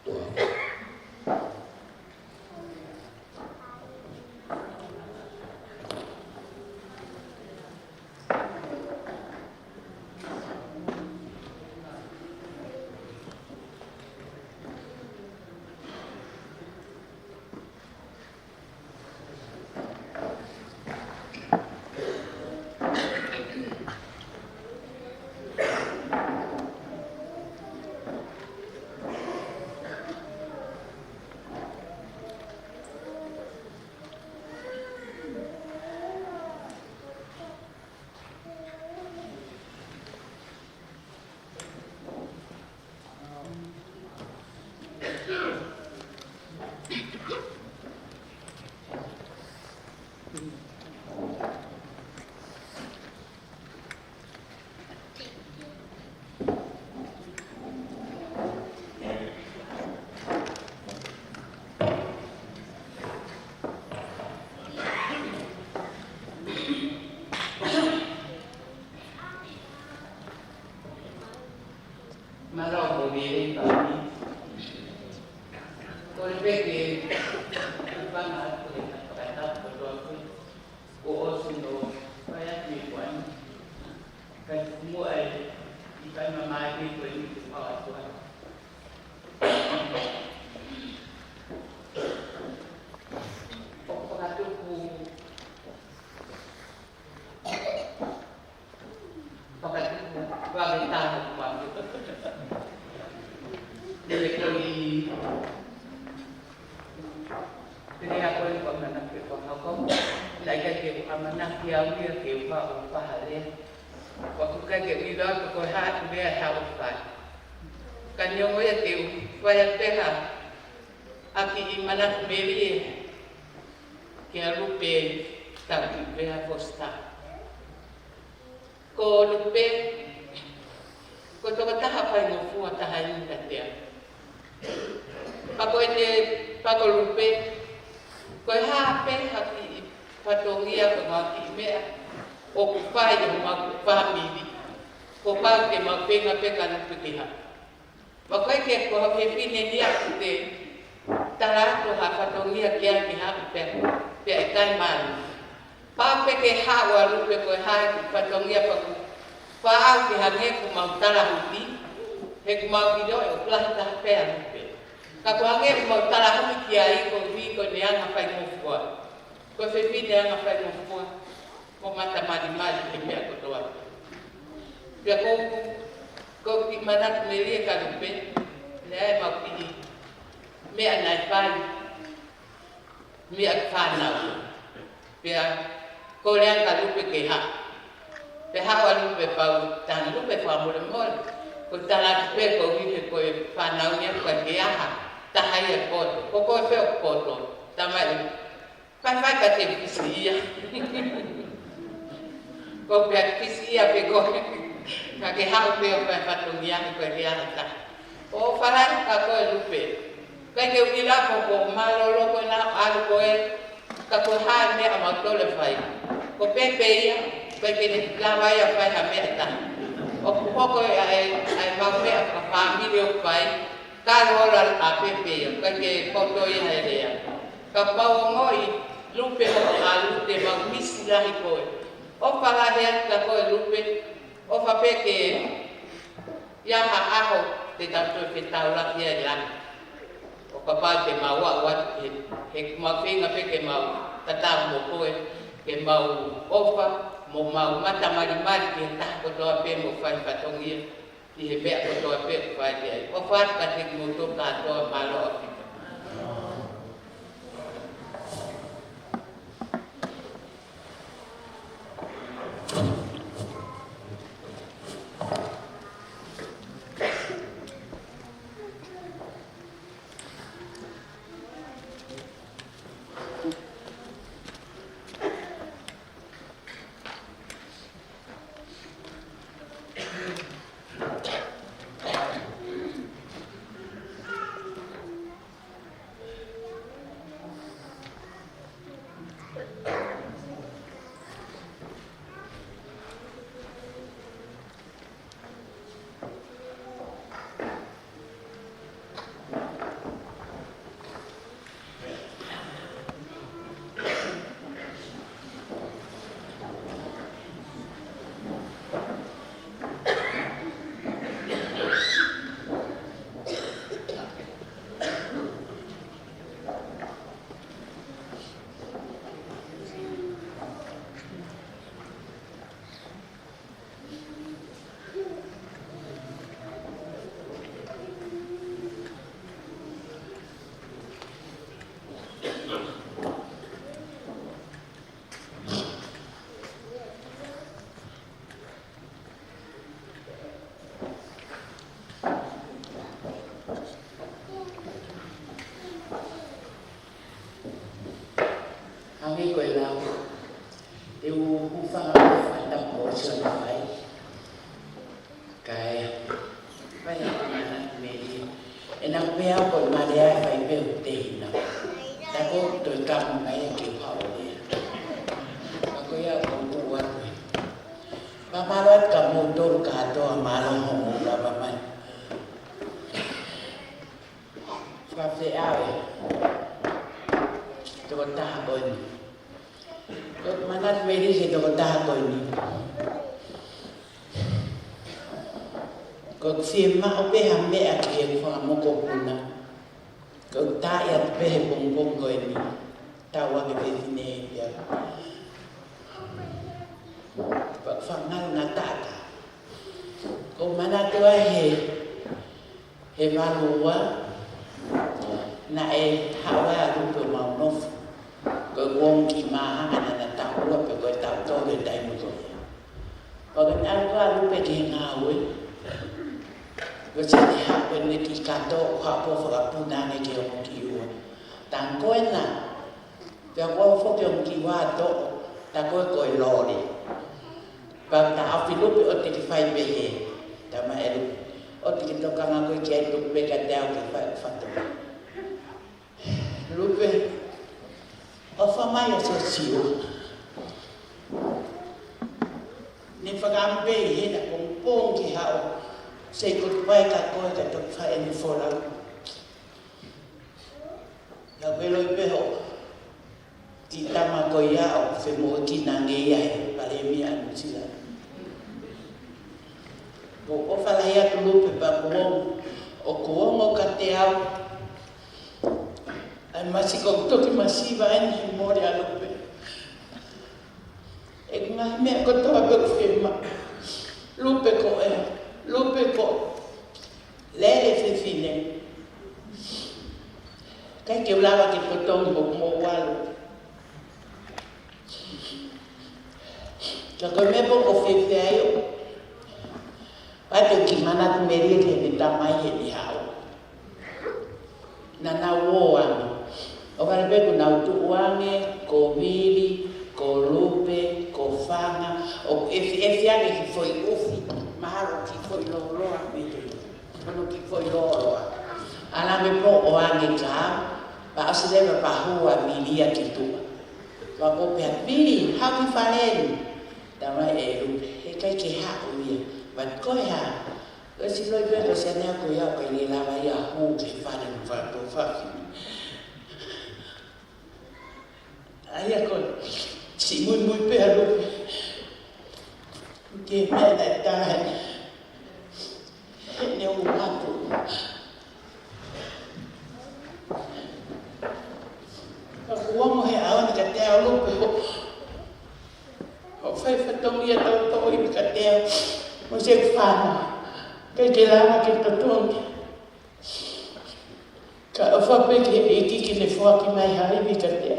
Toa. Ia, ia ke u haʻu ʻo fai ha lea. ʻOku ʻikai ke u ʻilo pe ko e hā ʻeku lea ʻe haʻu ʻo fai. Ka neongo ia, te u fai atu pē ha kiʻi manatu melie kia Lupe Taukiʻi Vea Fosita. Ko Lupe, ko e tokotaha faingofua taha ʻi Ingalatea. Pea ko ʻene, pea ko Lupe, ko e hā pē ha kiʻi fatongia pe ko ha kiʻi meʻa ʻoku fai ʻe homau fāmili, kuo pau ke mau feinga pē kia Lupe ke haʻu. Pea ko e ke ko ha fefine ni ʻoku te tala atu ha fatongia ke ʻai ke haʻu pē, pea ʻikai malu. Pau pē ke haʻu ʻa Lupe ko e hā e fatongia pea ʻoku faʻa ke hangē ʻoku mau talahuʻi, he ʻoku mau ʻiloʻi ʻoku lahi taha pē ʻa Lupe. Ka ʻoku hangē ʻoku mau talahuʻi ki ai koeʻuhi ko ʻene anga faingofua. Ko e fefine anga faingofua, mo matamalimali he meʻa kotoa. Pea ko, ko e kiʻi manatu melie kia Lupe, naʻe ʻi ai ʻemau kiʻi meʻa naʻe fai, meʻa ki he fānau. Pea kole ange kia Lupe ke haʻu. Pea haʻu ʻa Lupe pea u tala, Lupe, fakamolemole. Ko e tala atu pē koeʻuhi he ko e fānau ni ʻoku ʻikai ke ʻi ai ha taha ia ʻe poto. Ko koe pē ʻoku poto. Tamai, faifai ka te fisi ia. Ko pea fisi ia pē koe. Ka ke haʻu pē ʻo fai fatongia he ʻoku ʻikai ke ʻi ai ha taha. ʻOfa lahi kia koe Lupe. ʻIkai ke u ʻilo pe ko e mālōlō ko ena ʻalu ko ē, ka ko e hā e meʻa ʻoku mau tole fai. Ko Pepe ia, ʻikai ke ne lava ia fai ha meʻa ʻe taha. ʻOku hoko ʻa e, ʻa e mau meʻa fakafāmili ʻoku fai, ka ʻoku ola ʻa Pepe ia, ʻikai ke poto ia he lea. Ka mau ongoʻi, Lupe, hoʻo ʻalu te mau misi lahi koe. ʻOfa lahi atu kia koe Lupe, ʻofa pē ke ʻi ai ha ʻaho te tau toe fetaulaki ai ʻi langi. ʻO kapau te mau aʻu atu he, he ʻoku mau feinga pē ke mau tatau mo koe, ke mau ʻofa, mo mau matamalimali ki he taha kotoa pē ʻoku fai fatongia ʻi he meʻa kotoa pē ʻoku fai ki ai. ʻOfa atu kiate kimoutolu kātoa, mālō ʻaupito. Hangē ko e lau, te u hūfanga he fakatapu ʻosi ʻo ne fai. Kae fai ha manatu melie. ʻE naʻa ku pehē au ko e marea ʻe fai pē ʻe he tehina. Ka ko e toe tapu mai ke u haʻu ʻo lea. Ka ko ia ʻoku ou ʻoatu. Fakamālō atu kia moutolu kātoa, mālō hoʻomou lava mai. Fakafeʻao e tokotaha ko eni. Ko e manatu melie ki he tokotaha ko eni. Ko e fiemaʻu pē ha meʻa ki he fanga mokopuna. Ko e taaʻi atu pē he pongipongi ko eni. Tau ake pē fine ia. Pea fakangalongataʻa. Ko e manatu ai he He valu ua, naʻe haʻu ai ʻa Lupe ʻo mau nofo. Ko e uongo ki māhanga naʻa na taʻu ua pe ko e taʻu tolu Pea ko e ʻalu ʻa Lupe ki he ngāue. Ko e sani hape ne ki kato, hapo fakapuna ne ke o ki ua. Tango ena. Pea ko foki o ki ua to, ta ko e ko e lole. Pea ta afi Lupe ʻo te ke fai pehē. Tama e Lupe. ʻO te ke tokanga ko e ki ai Lupe ka te au ke fai fato. Lupe, ʻofa mai ʻa Sosio. Ne fakaʻamu pē ʻi hena pongipongi ki haʻo. Sei ko tupai ka ko e ka toki fai eni fola. Ka ko e loi pē ho. Ki tama ko ia ʻo femoʻuekina ange ia he palēmia ʻa Nuʻusila. Ko ʻofa lahi atu Lupe pea ko ongo, ʻo ko ongo ka te au. ʻAi masi ko toki masiva eni he mole ʻa Lupe. ʻE ngaahi meʻa kotoa pē ʻoku fiemaʻu. Lupe ko e, Lupe ko lele fefine. ʻIkai ke u lava ke totongi hoku moʻua Lupe. Ka ko e meʻa pē ʻoku ou fiefia ai ʻo. Pea te u kiʻi manatu melie ki he tamai he ni hao. Naʻa nau ō ange. ʻO vale pē kuo nau tuʻu ange, ko Vili, ko Lupe, ko Fanga, ʻo efiafi ange ki foʻi ʻufi, mahalo ki foʻi lōloa mei he. Kono ki foʻi lōloa. ʻAlu ange pē ʻo ange ka, pea ʻosi leva pea hū ʻa Vili ia ki tuʻa. Pea ko pea Vili, haʻu ki fale ni. Tamai e Lupe, heʻikai ke haʻu ia. But ko e hā, ʻosi loi pē ko Sianea ko ia ʻoku ʻikai ke lava ia hū ki fale ni fale ko fafine. ʻAia ko, siʻi muimui pē ʻa Lupe. Ke meʻa naʻe taha. He ne u atu. Ka kuongo he ʻaho ni ka te au Lupe ho. Ho fai fatongia tau tau i ka te au. Mo se fana. Ke ke lava ke totongi. Ka ʻofa pē ki he ʻEiki ke ne foaki mai ha ivi ka te.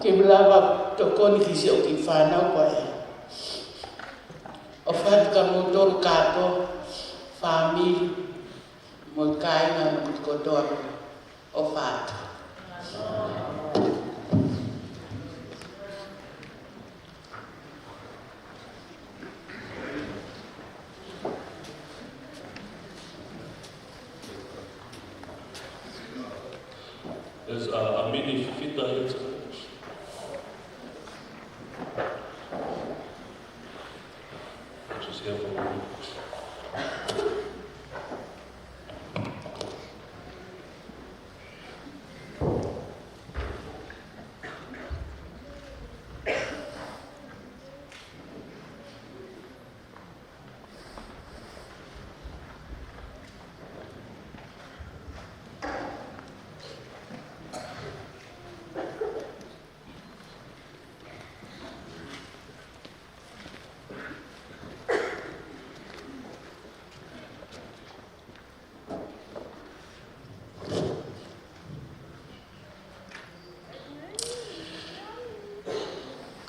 Ke lava tokoni ki siʻo kiʻi fānau ko ē. ʻOfa atu kia moutolu kātoa, fāmili, mo e kāinga kotoa. ʻOfa atu. Is, uh, Amini Fifita here tonight? Just here for a moment.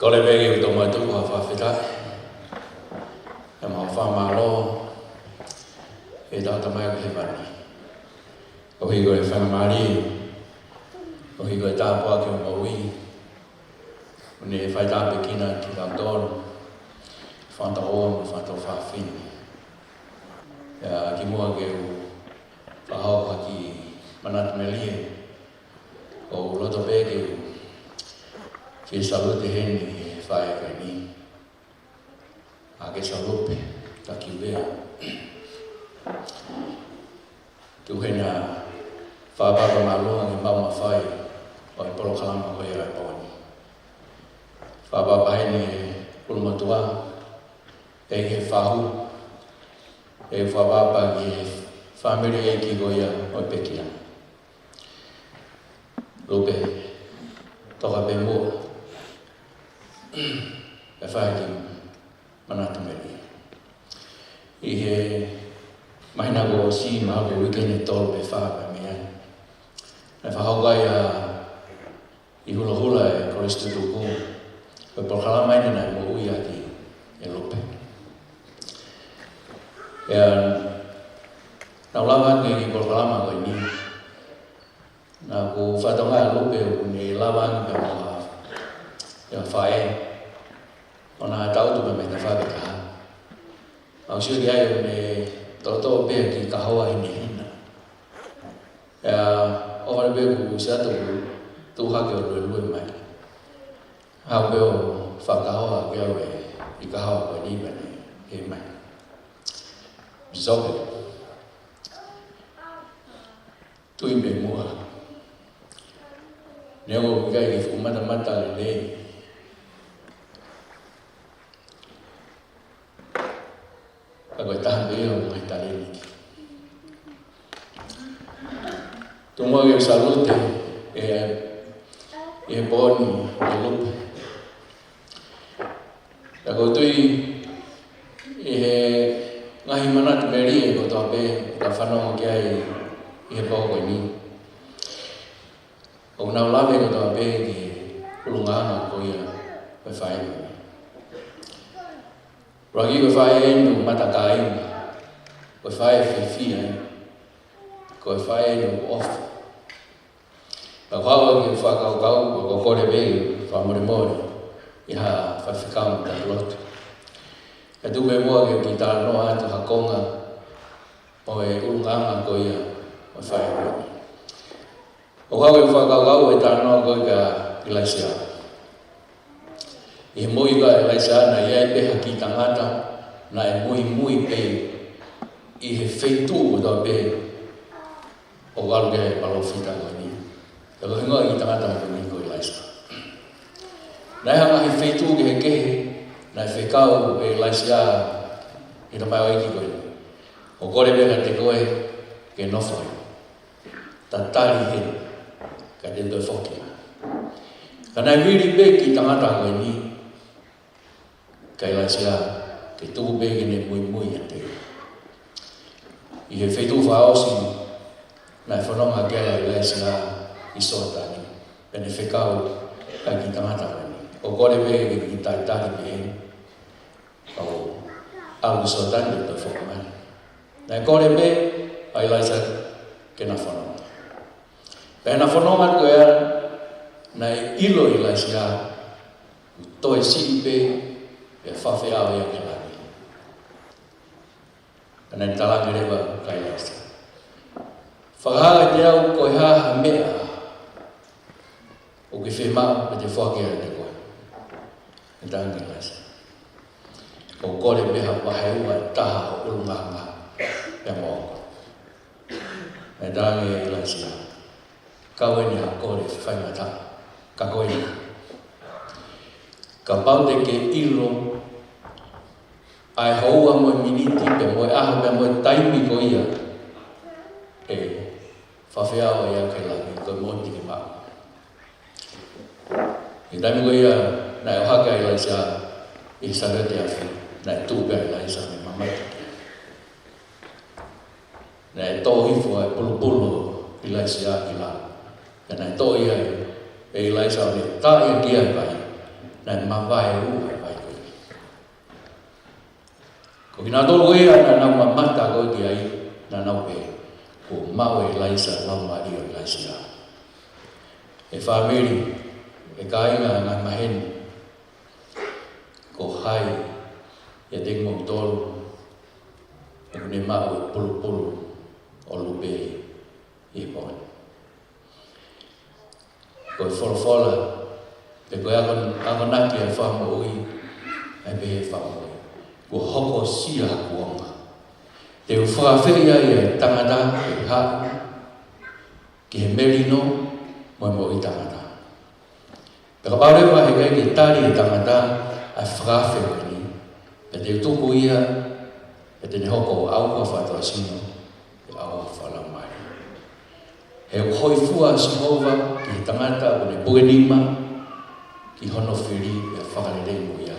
Kole pē ke u tomuʻa tuku ha fakafetaʻi. ʻE mau fakamālō ʻi he Tamai ʻoku ʻi hēvani. ʻOku ʻi he faingamālie, ʻoku ʻi he tāpuaki ʻo e moʻui. ʻOku ne fai tāpuekina kitautolu, fānau ʻo e moʻui fānau fafine. ʻIa, kimuʻa ke u fakahoko ha kiʻi manatu melie, ʻoku ou loto pē ke u fie salute heni he faʻē ko eni. ʻA ke Sir Lupe Takiuvea. Tuku heni ha fakapapau mālō ange maʻu mafai ʻo e polokalama ko ia ʻo e pō ni. Fakapapau heni ʻulumotuʻa, ʻi he fahu, ʻe fakapapau ki he fāmili ʻeiki ko ia ʻo e pekia. Lupe, toka pē muʻa. ʻE fai ha kiʻi manatu melie. ʻI he māhina kuo ʻosi, mahalo ko e uike ʻe tolu pe fā pē mei ai, naʻe fakahoko ai ʻi Hulahula ʻe he Kolisi Tutuku ko e polokalama ʻeni naʻe moʻui ʻaki ʻe Lupe. Pea naʻa ku lava ange ki he polokalama ko eni. Naʻa ku fakatokangaʻi ʻa Lupe ʻoku ne lava ange pē mo ha, ʻa e faʻē. ʻO na tau tu pē mei he tafaʻaki ʻe taha. ʻOku ou sio ki ai ʻoku ne toʻotoʻo pē ki he kahoa hinehina. Pea ʻohovale pē kuo u sio atu ʻoku tuʻu hake ʻo luelue mai. Haʻu pē ʻo fakakahoa ke au e, ʻi he kahoa ko eni pea ne ʻeke mai. Sope. Tui pē muʻa. Neongo ʻoku ʻikai ke fuʻu matamata lelei. Ka ko e taha pē ia ʻo e ngaahi talēniti. Tuku muʻa ke u salute, ē, ʻi he pō ni, ʻe Lupe. Pea ʻoku ou tui ʻi he ngaahi manatu melie kotoa pē, ʻoku ta fanongo ki ai ʻi he pō ko eni. ʻOku nau lave kotoa pē ki he ʻulungaanga ko ia ʻo e faʻē. Lagi ko e faʻē ʻoku matakāinga, ko e faʻē fiefia, ko e faʻē ʻoku ʻofa. Ka ʻoku ou ʻai ke fakakaukau, ʻoku ou kole pē, fakamolemole, ʻi ha faifekau mo e lotu. Kae tuku pē muʻa ke u kiʻi talanoa atu ha konga ʻo e ʻulungaanga ko ia ʻo e faʻē. ʻOku ou ʻai ke u fakakaukau e talanoa ko ia kia ʻIlaisiā. ʻI he moʻui ʻa ʻIlaisiā naʻe ʻi ai pē ha kiʻi tangata, naʻe muimui pē ʻi he feituʻu kotoa pē ʻoku ʻalu ki ai e palōfita ko eni. Pea ko e hingoa ʻo e kiʻi tangata ko eni ko ʻIlaisiā. Naʻe ʻi ai ha ngaahi feituʻu kehekehe, naʻe fekau ʻe ʻIlaisiā ki he tamaioʻeiki ko eni. ʻOku ou kole pē kiate koe ke nofo ai. Tatali heni, ka te u toe foki. Ka naʻe vili pē e kiʻi tangata ko eni kia ʻIlaisiā, ke tuku pē ke ne muimui ʻiate ia. ʻI he feituʻu fakaʻosi, naʻe fononga ki ai ʻa ʻIlaisiā ʻi Soatani. Pea ne fekau ʻa e kiʻi tangata ko eni. ʻOku ou kole pē ke kiʻi talitali pē eni. ʻO ʻalu ki Soatani pea toe foki mai. Naʻe kole pē ʻa ʻIlaisiā ke na fononga. Pea ʻi heʻena fononga ko ia, naʻe ʻilo ʻe ʻIlaisiā ʻoku toe siʻi pē, pea fafeʻao ia ki langi. Pea naʻe talaange leva kia ʻIlaisiā, fakahā kiate au ko e hā ha meʻa ʻoku ke fiemaʻu ke te foaki kiate koe. Naʻe talaange ʻe ʻIlaisiā, ʻoku ou kole pē ha vaheua ʻe taha ʻo e ʻulungaanga pea mo au. Naʻe talaange ʻe ʻIlaisiā, kau eni ha kole faingataʻa, ka ko eni. Kapau te ke ʻilo ʻa e houa mo e miniti pea mo e ʻaho pea mo e taimi ko ia ʻe fafeʻao ai au ki langi, ko e moʻoni te ke maʻu. ʻI he taimi ko ia naʻe ʻohake ai ʻa ʻIlaisiā ʻi he saliote afi, naʻe tuʻu pē ʻa ʻIlaisiā ʻo ne mamata. Naʻe toʻo hifo ʻa e pulupulu ʻo ʻIlaisiā ki lalo. Pea naʻe toʻo ia ʻe ʻIlaisiā ʻo ne tā ia ki ai ʻa e vai. Naʻe mavaeua ʻa e vai ko ia. Ko kinautolu ia naʻa nau mamata ko ē ki ai, naʻa nau pehē, kuo maʻu ʻe ʻIlaisiā e laumālie ʻo ʻIlaisiā. ʻE fāmili, ʻe kāinga, ngaahi maheni, ko hai ʻiate kimoutolu ʻoku ne maʻu e pulupulu ʻo Lupe ʻi he pō ni? Ko e folofola, pe ko e ako, akonaki ʻa e Fakamoʻui, ʻa e pehē ʻe he Fakamoʻui, kuo hokosia ha kuonga te u fakaafeʻi ai ʻa e tangata ke haʻu ki he melino mo e moʻui taʻengata. Pea kapau leva he ʻikai ke tali ʻe he tangata ʻa e fakaafe ko eni, pea te u tuku ia, pea te ne hoko ʻo ʻauha fakatuʻasino, ʻo ʻauha fakalaumālie. He ʻoku hōifua ʻa Sihova ki he tangata ʻoku ne puke nima ki hono fili pea fakaleleiʻi ia,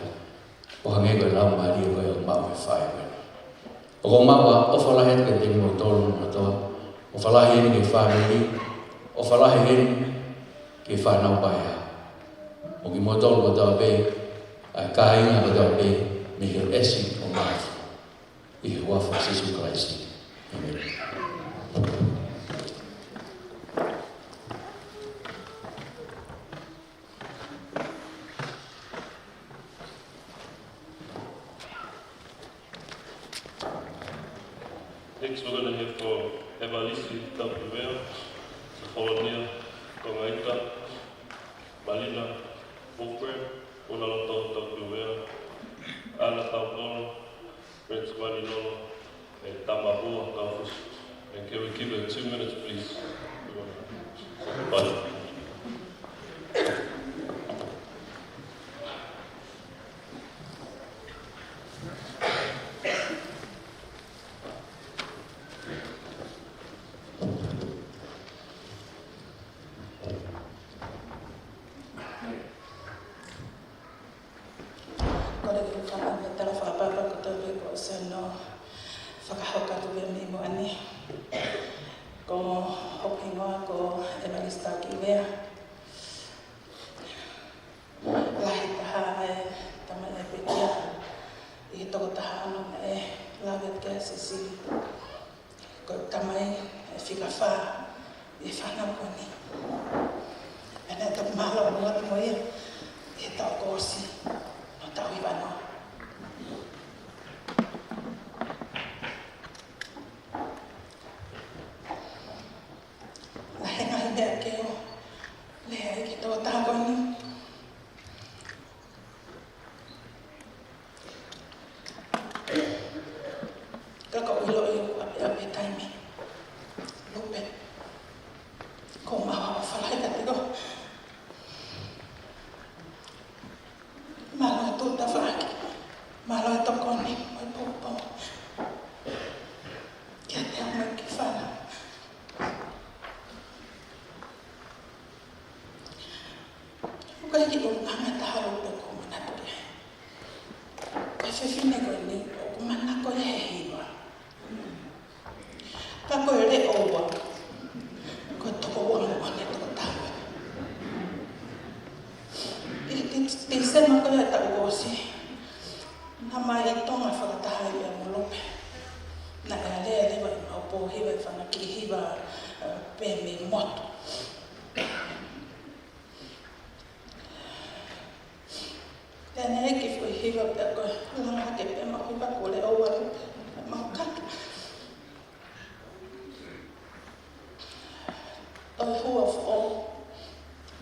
ʻo hangē ko e laumālie ko ē ʻoku maʻu ʻe he faʻē ko eni. ʻOku ou maʻu ʻa e ʻofa lahi atu kiate kimoutolu kātoa. ʻOfa lahi eni ki he fāmili, ʻofa lahi eni ki he fānau paea, mo kimoutolu kotoa pē, ʻa e kāinga kotoa pē mei he ʻesi ʻo Maʻafu. ʻI he huafa ʻo Sīsū Kalaisi. ʻĒmeni. Next, we're gonna hear from Evalisi Tapuea, Sefolonia Tongaita, Malina Wolfram, Unaloto Tapuea, Ana Taupolo, Prince Malilolo, and Tamahua Kaufusi. And can we give her two minutes, please? Bye. Kole ke u fakaʻamu e tala fakatapu ko e tau pē ko Seno fakahoko atu pē mei muʻa ni. Ko hoku hingoa ko Evalisi Tapuea. Lahi taha e tamai ʻa e pekia ʻi he toko taha ono naʻe lave atu ki ai ʻa Sisili. Ko e tamai ʻe fika fā ʻi he fānau ko eni. Pea naʻe toki mālōlō atu mo ia ʻi he taʻu kuo ʻosi, ʻo taʻu hiva noa. Lahi e ngaahi meʻa ke u lea ai ki he toko taha ko eni. Ka ko e ʻilo ʻi hoku ʻapiʻapi taimi, Lupe, ko e maʻu ʻofa lahi kiate koe. Mālō e tuʻu tafaʻaki, mālō e tokoni mo e poupou kiate au mo e kiʻi fānau. ʻOku ʻikai ke u nganga taha Lupe ʻoku ou manatu ki ai. Ko e fefine ko eni ʻoku ou manako ki he hiva. Ka ko e leʻo ua, ko e tokoua moʻoni e toko taha. ʻI Ti-, Tīsema ko ia taʻu kuo ʻosi, naʻá ma ʻi Tonga fakataha ai mo Lupe. Naʻe lele leva ʻemau pō hiva ʻi he fanga kiʻi hiva, ē, pē mei motu. Pea naʻe ʻi ai e kiʻi foʻi hiva pea ko e langa hake pē ʻemau hiva ko e leʻo ua Lupe pea mau kata. Toe hua foʻou,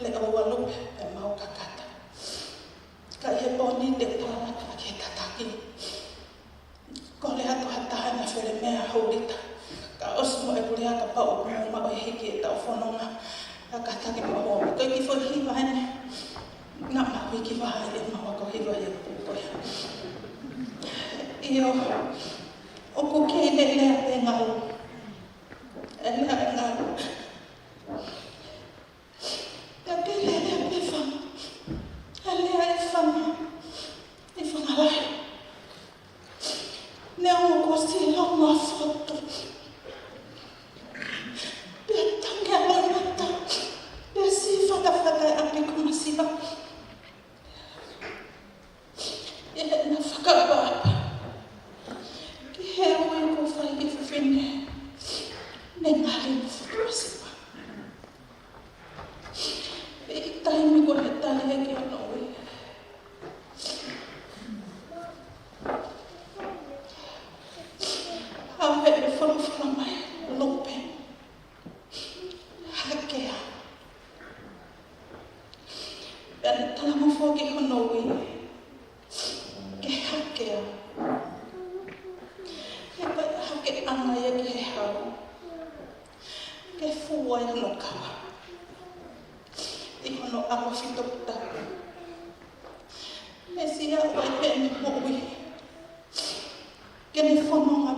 leʻo ua Lupe pea mau kakata. Ka ʻi he pō ni te u talangata ki he tataki. Kole atu ha taha naʻa fele meʻa hou lita. Ka ʻosi mo ʻeku lea kapau ʻoku mou maʻu e hiki ʻetau fononga. Ka kātaki mo homi. Ko e kiʻi foʻi hiva eni. Naʻa mau hiki vā ʻi heʻemau ako hiva ʻi he pō ko ia. ʻIo, ʻoku kei lelea pē ngalu. ʻE lea e ngalu. Pea kei lelea pē fanga. ʻE lea e fanga. E fanga lahi. Neongo kuo ʻosi lau ma foto. Pea tangi ʻa e loʻimata. Pea siʻi fatafata e ʻapi ko masiva. ʻI heʻena fakaʻapaʻapa ki he ui kuo fai ki he fefine ne ngali mo futu masiva. ʻI he taimi ko ē naʻe tali ai ki hono ui, ʻa ē ʻe folofola mai, Lupe, hakea. Pea ne talangofua ki hono ui ke hakea. He ko e hakeʻanga ia ki he hau ke fū ai hono kava ʻi hono ʻaho fitu tapu. Ne siʻi aʻu ai pē ʻene moʻui ke ne fononga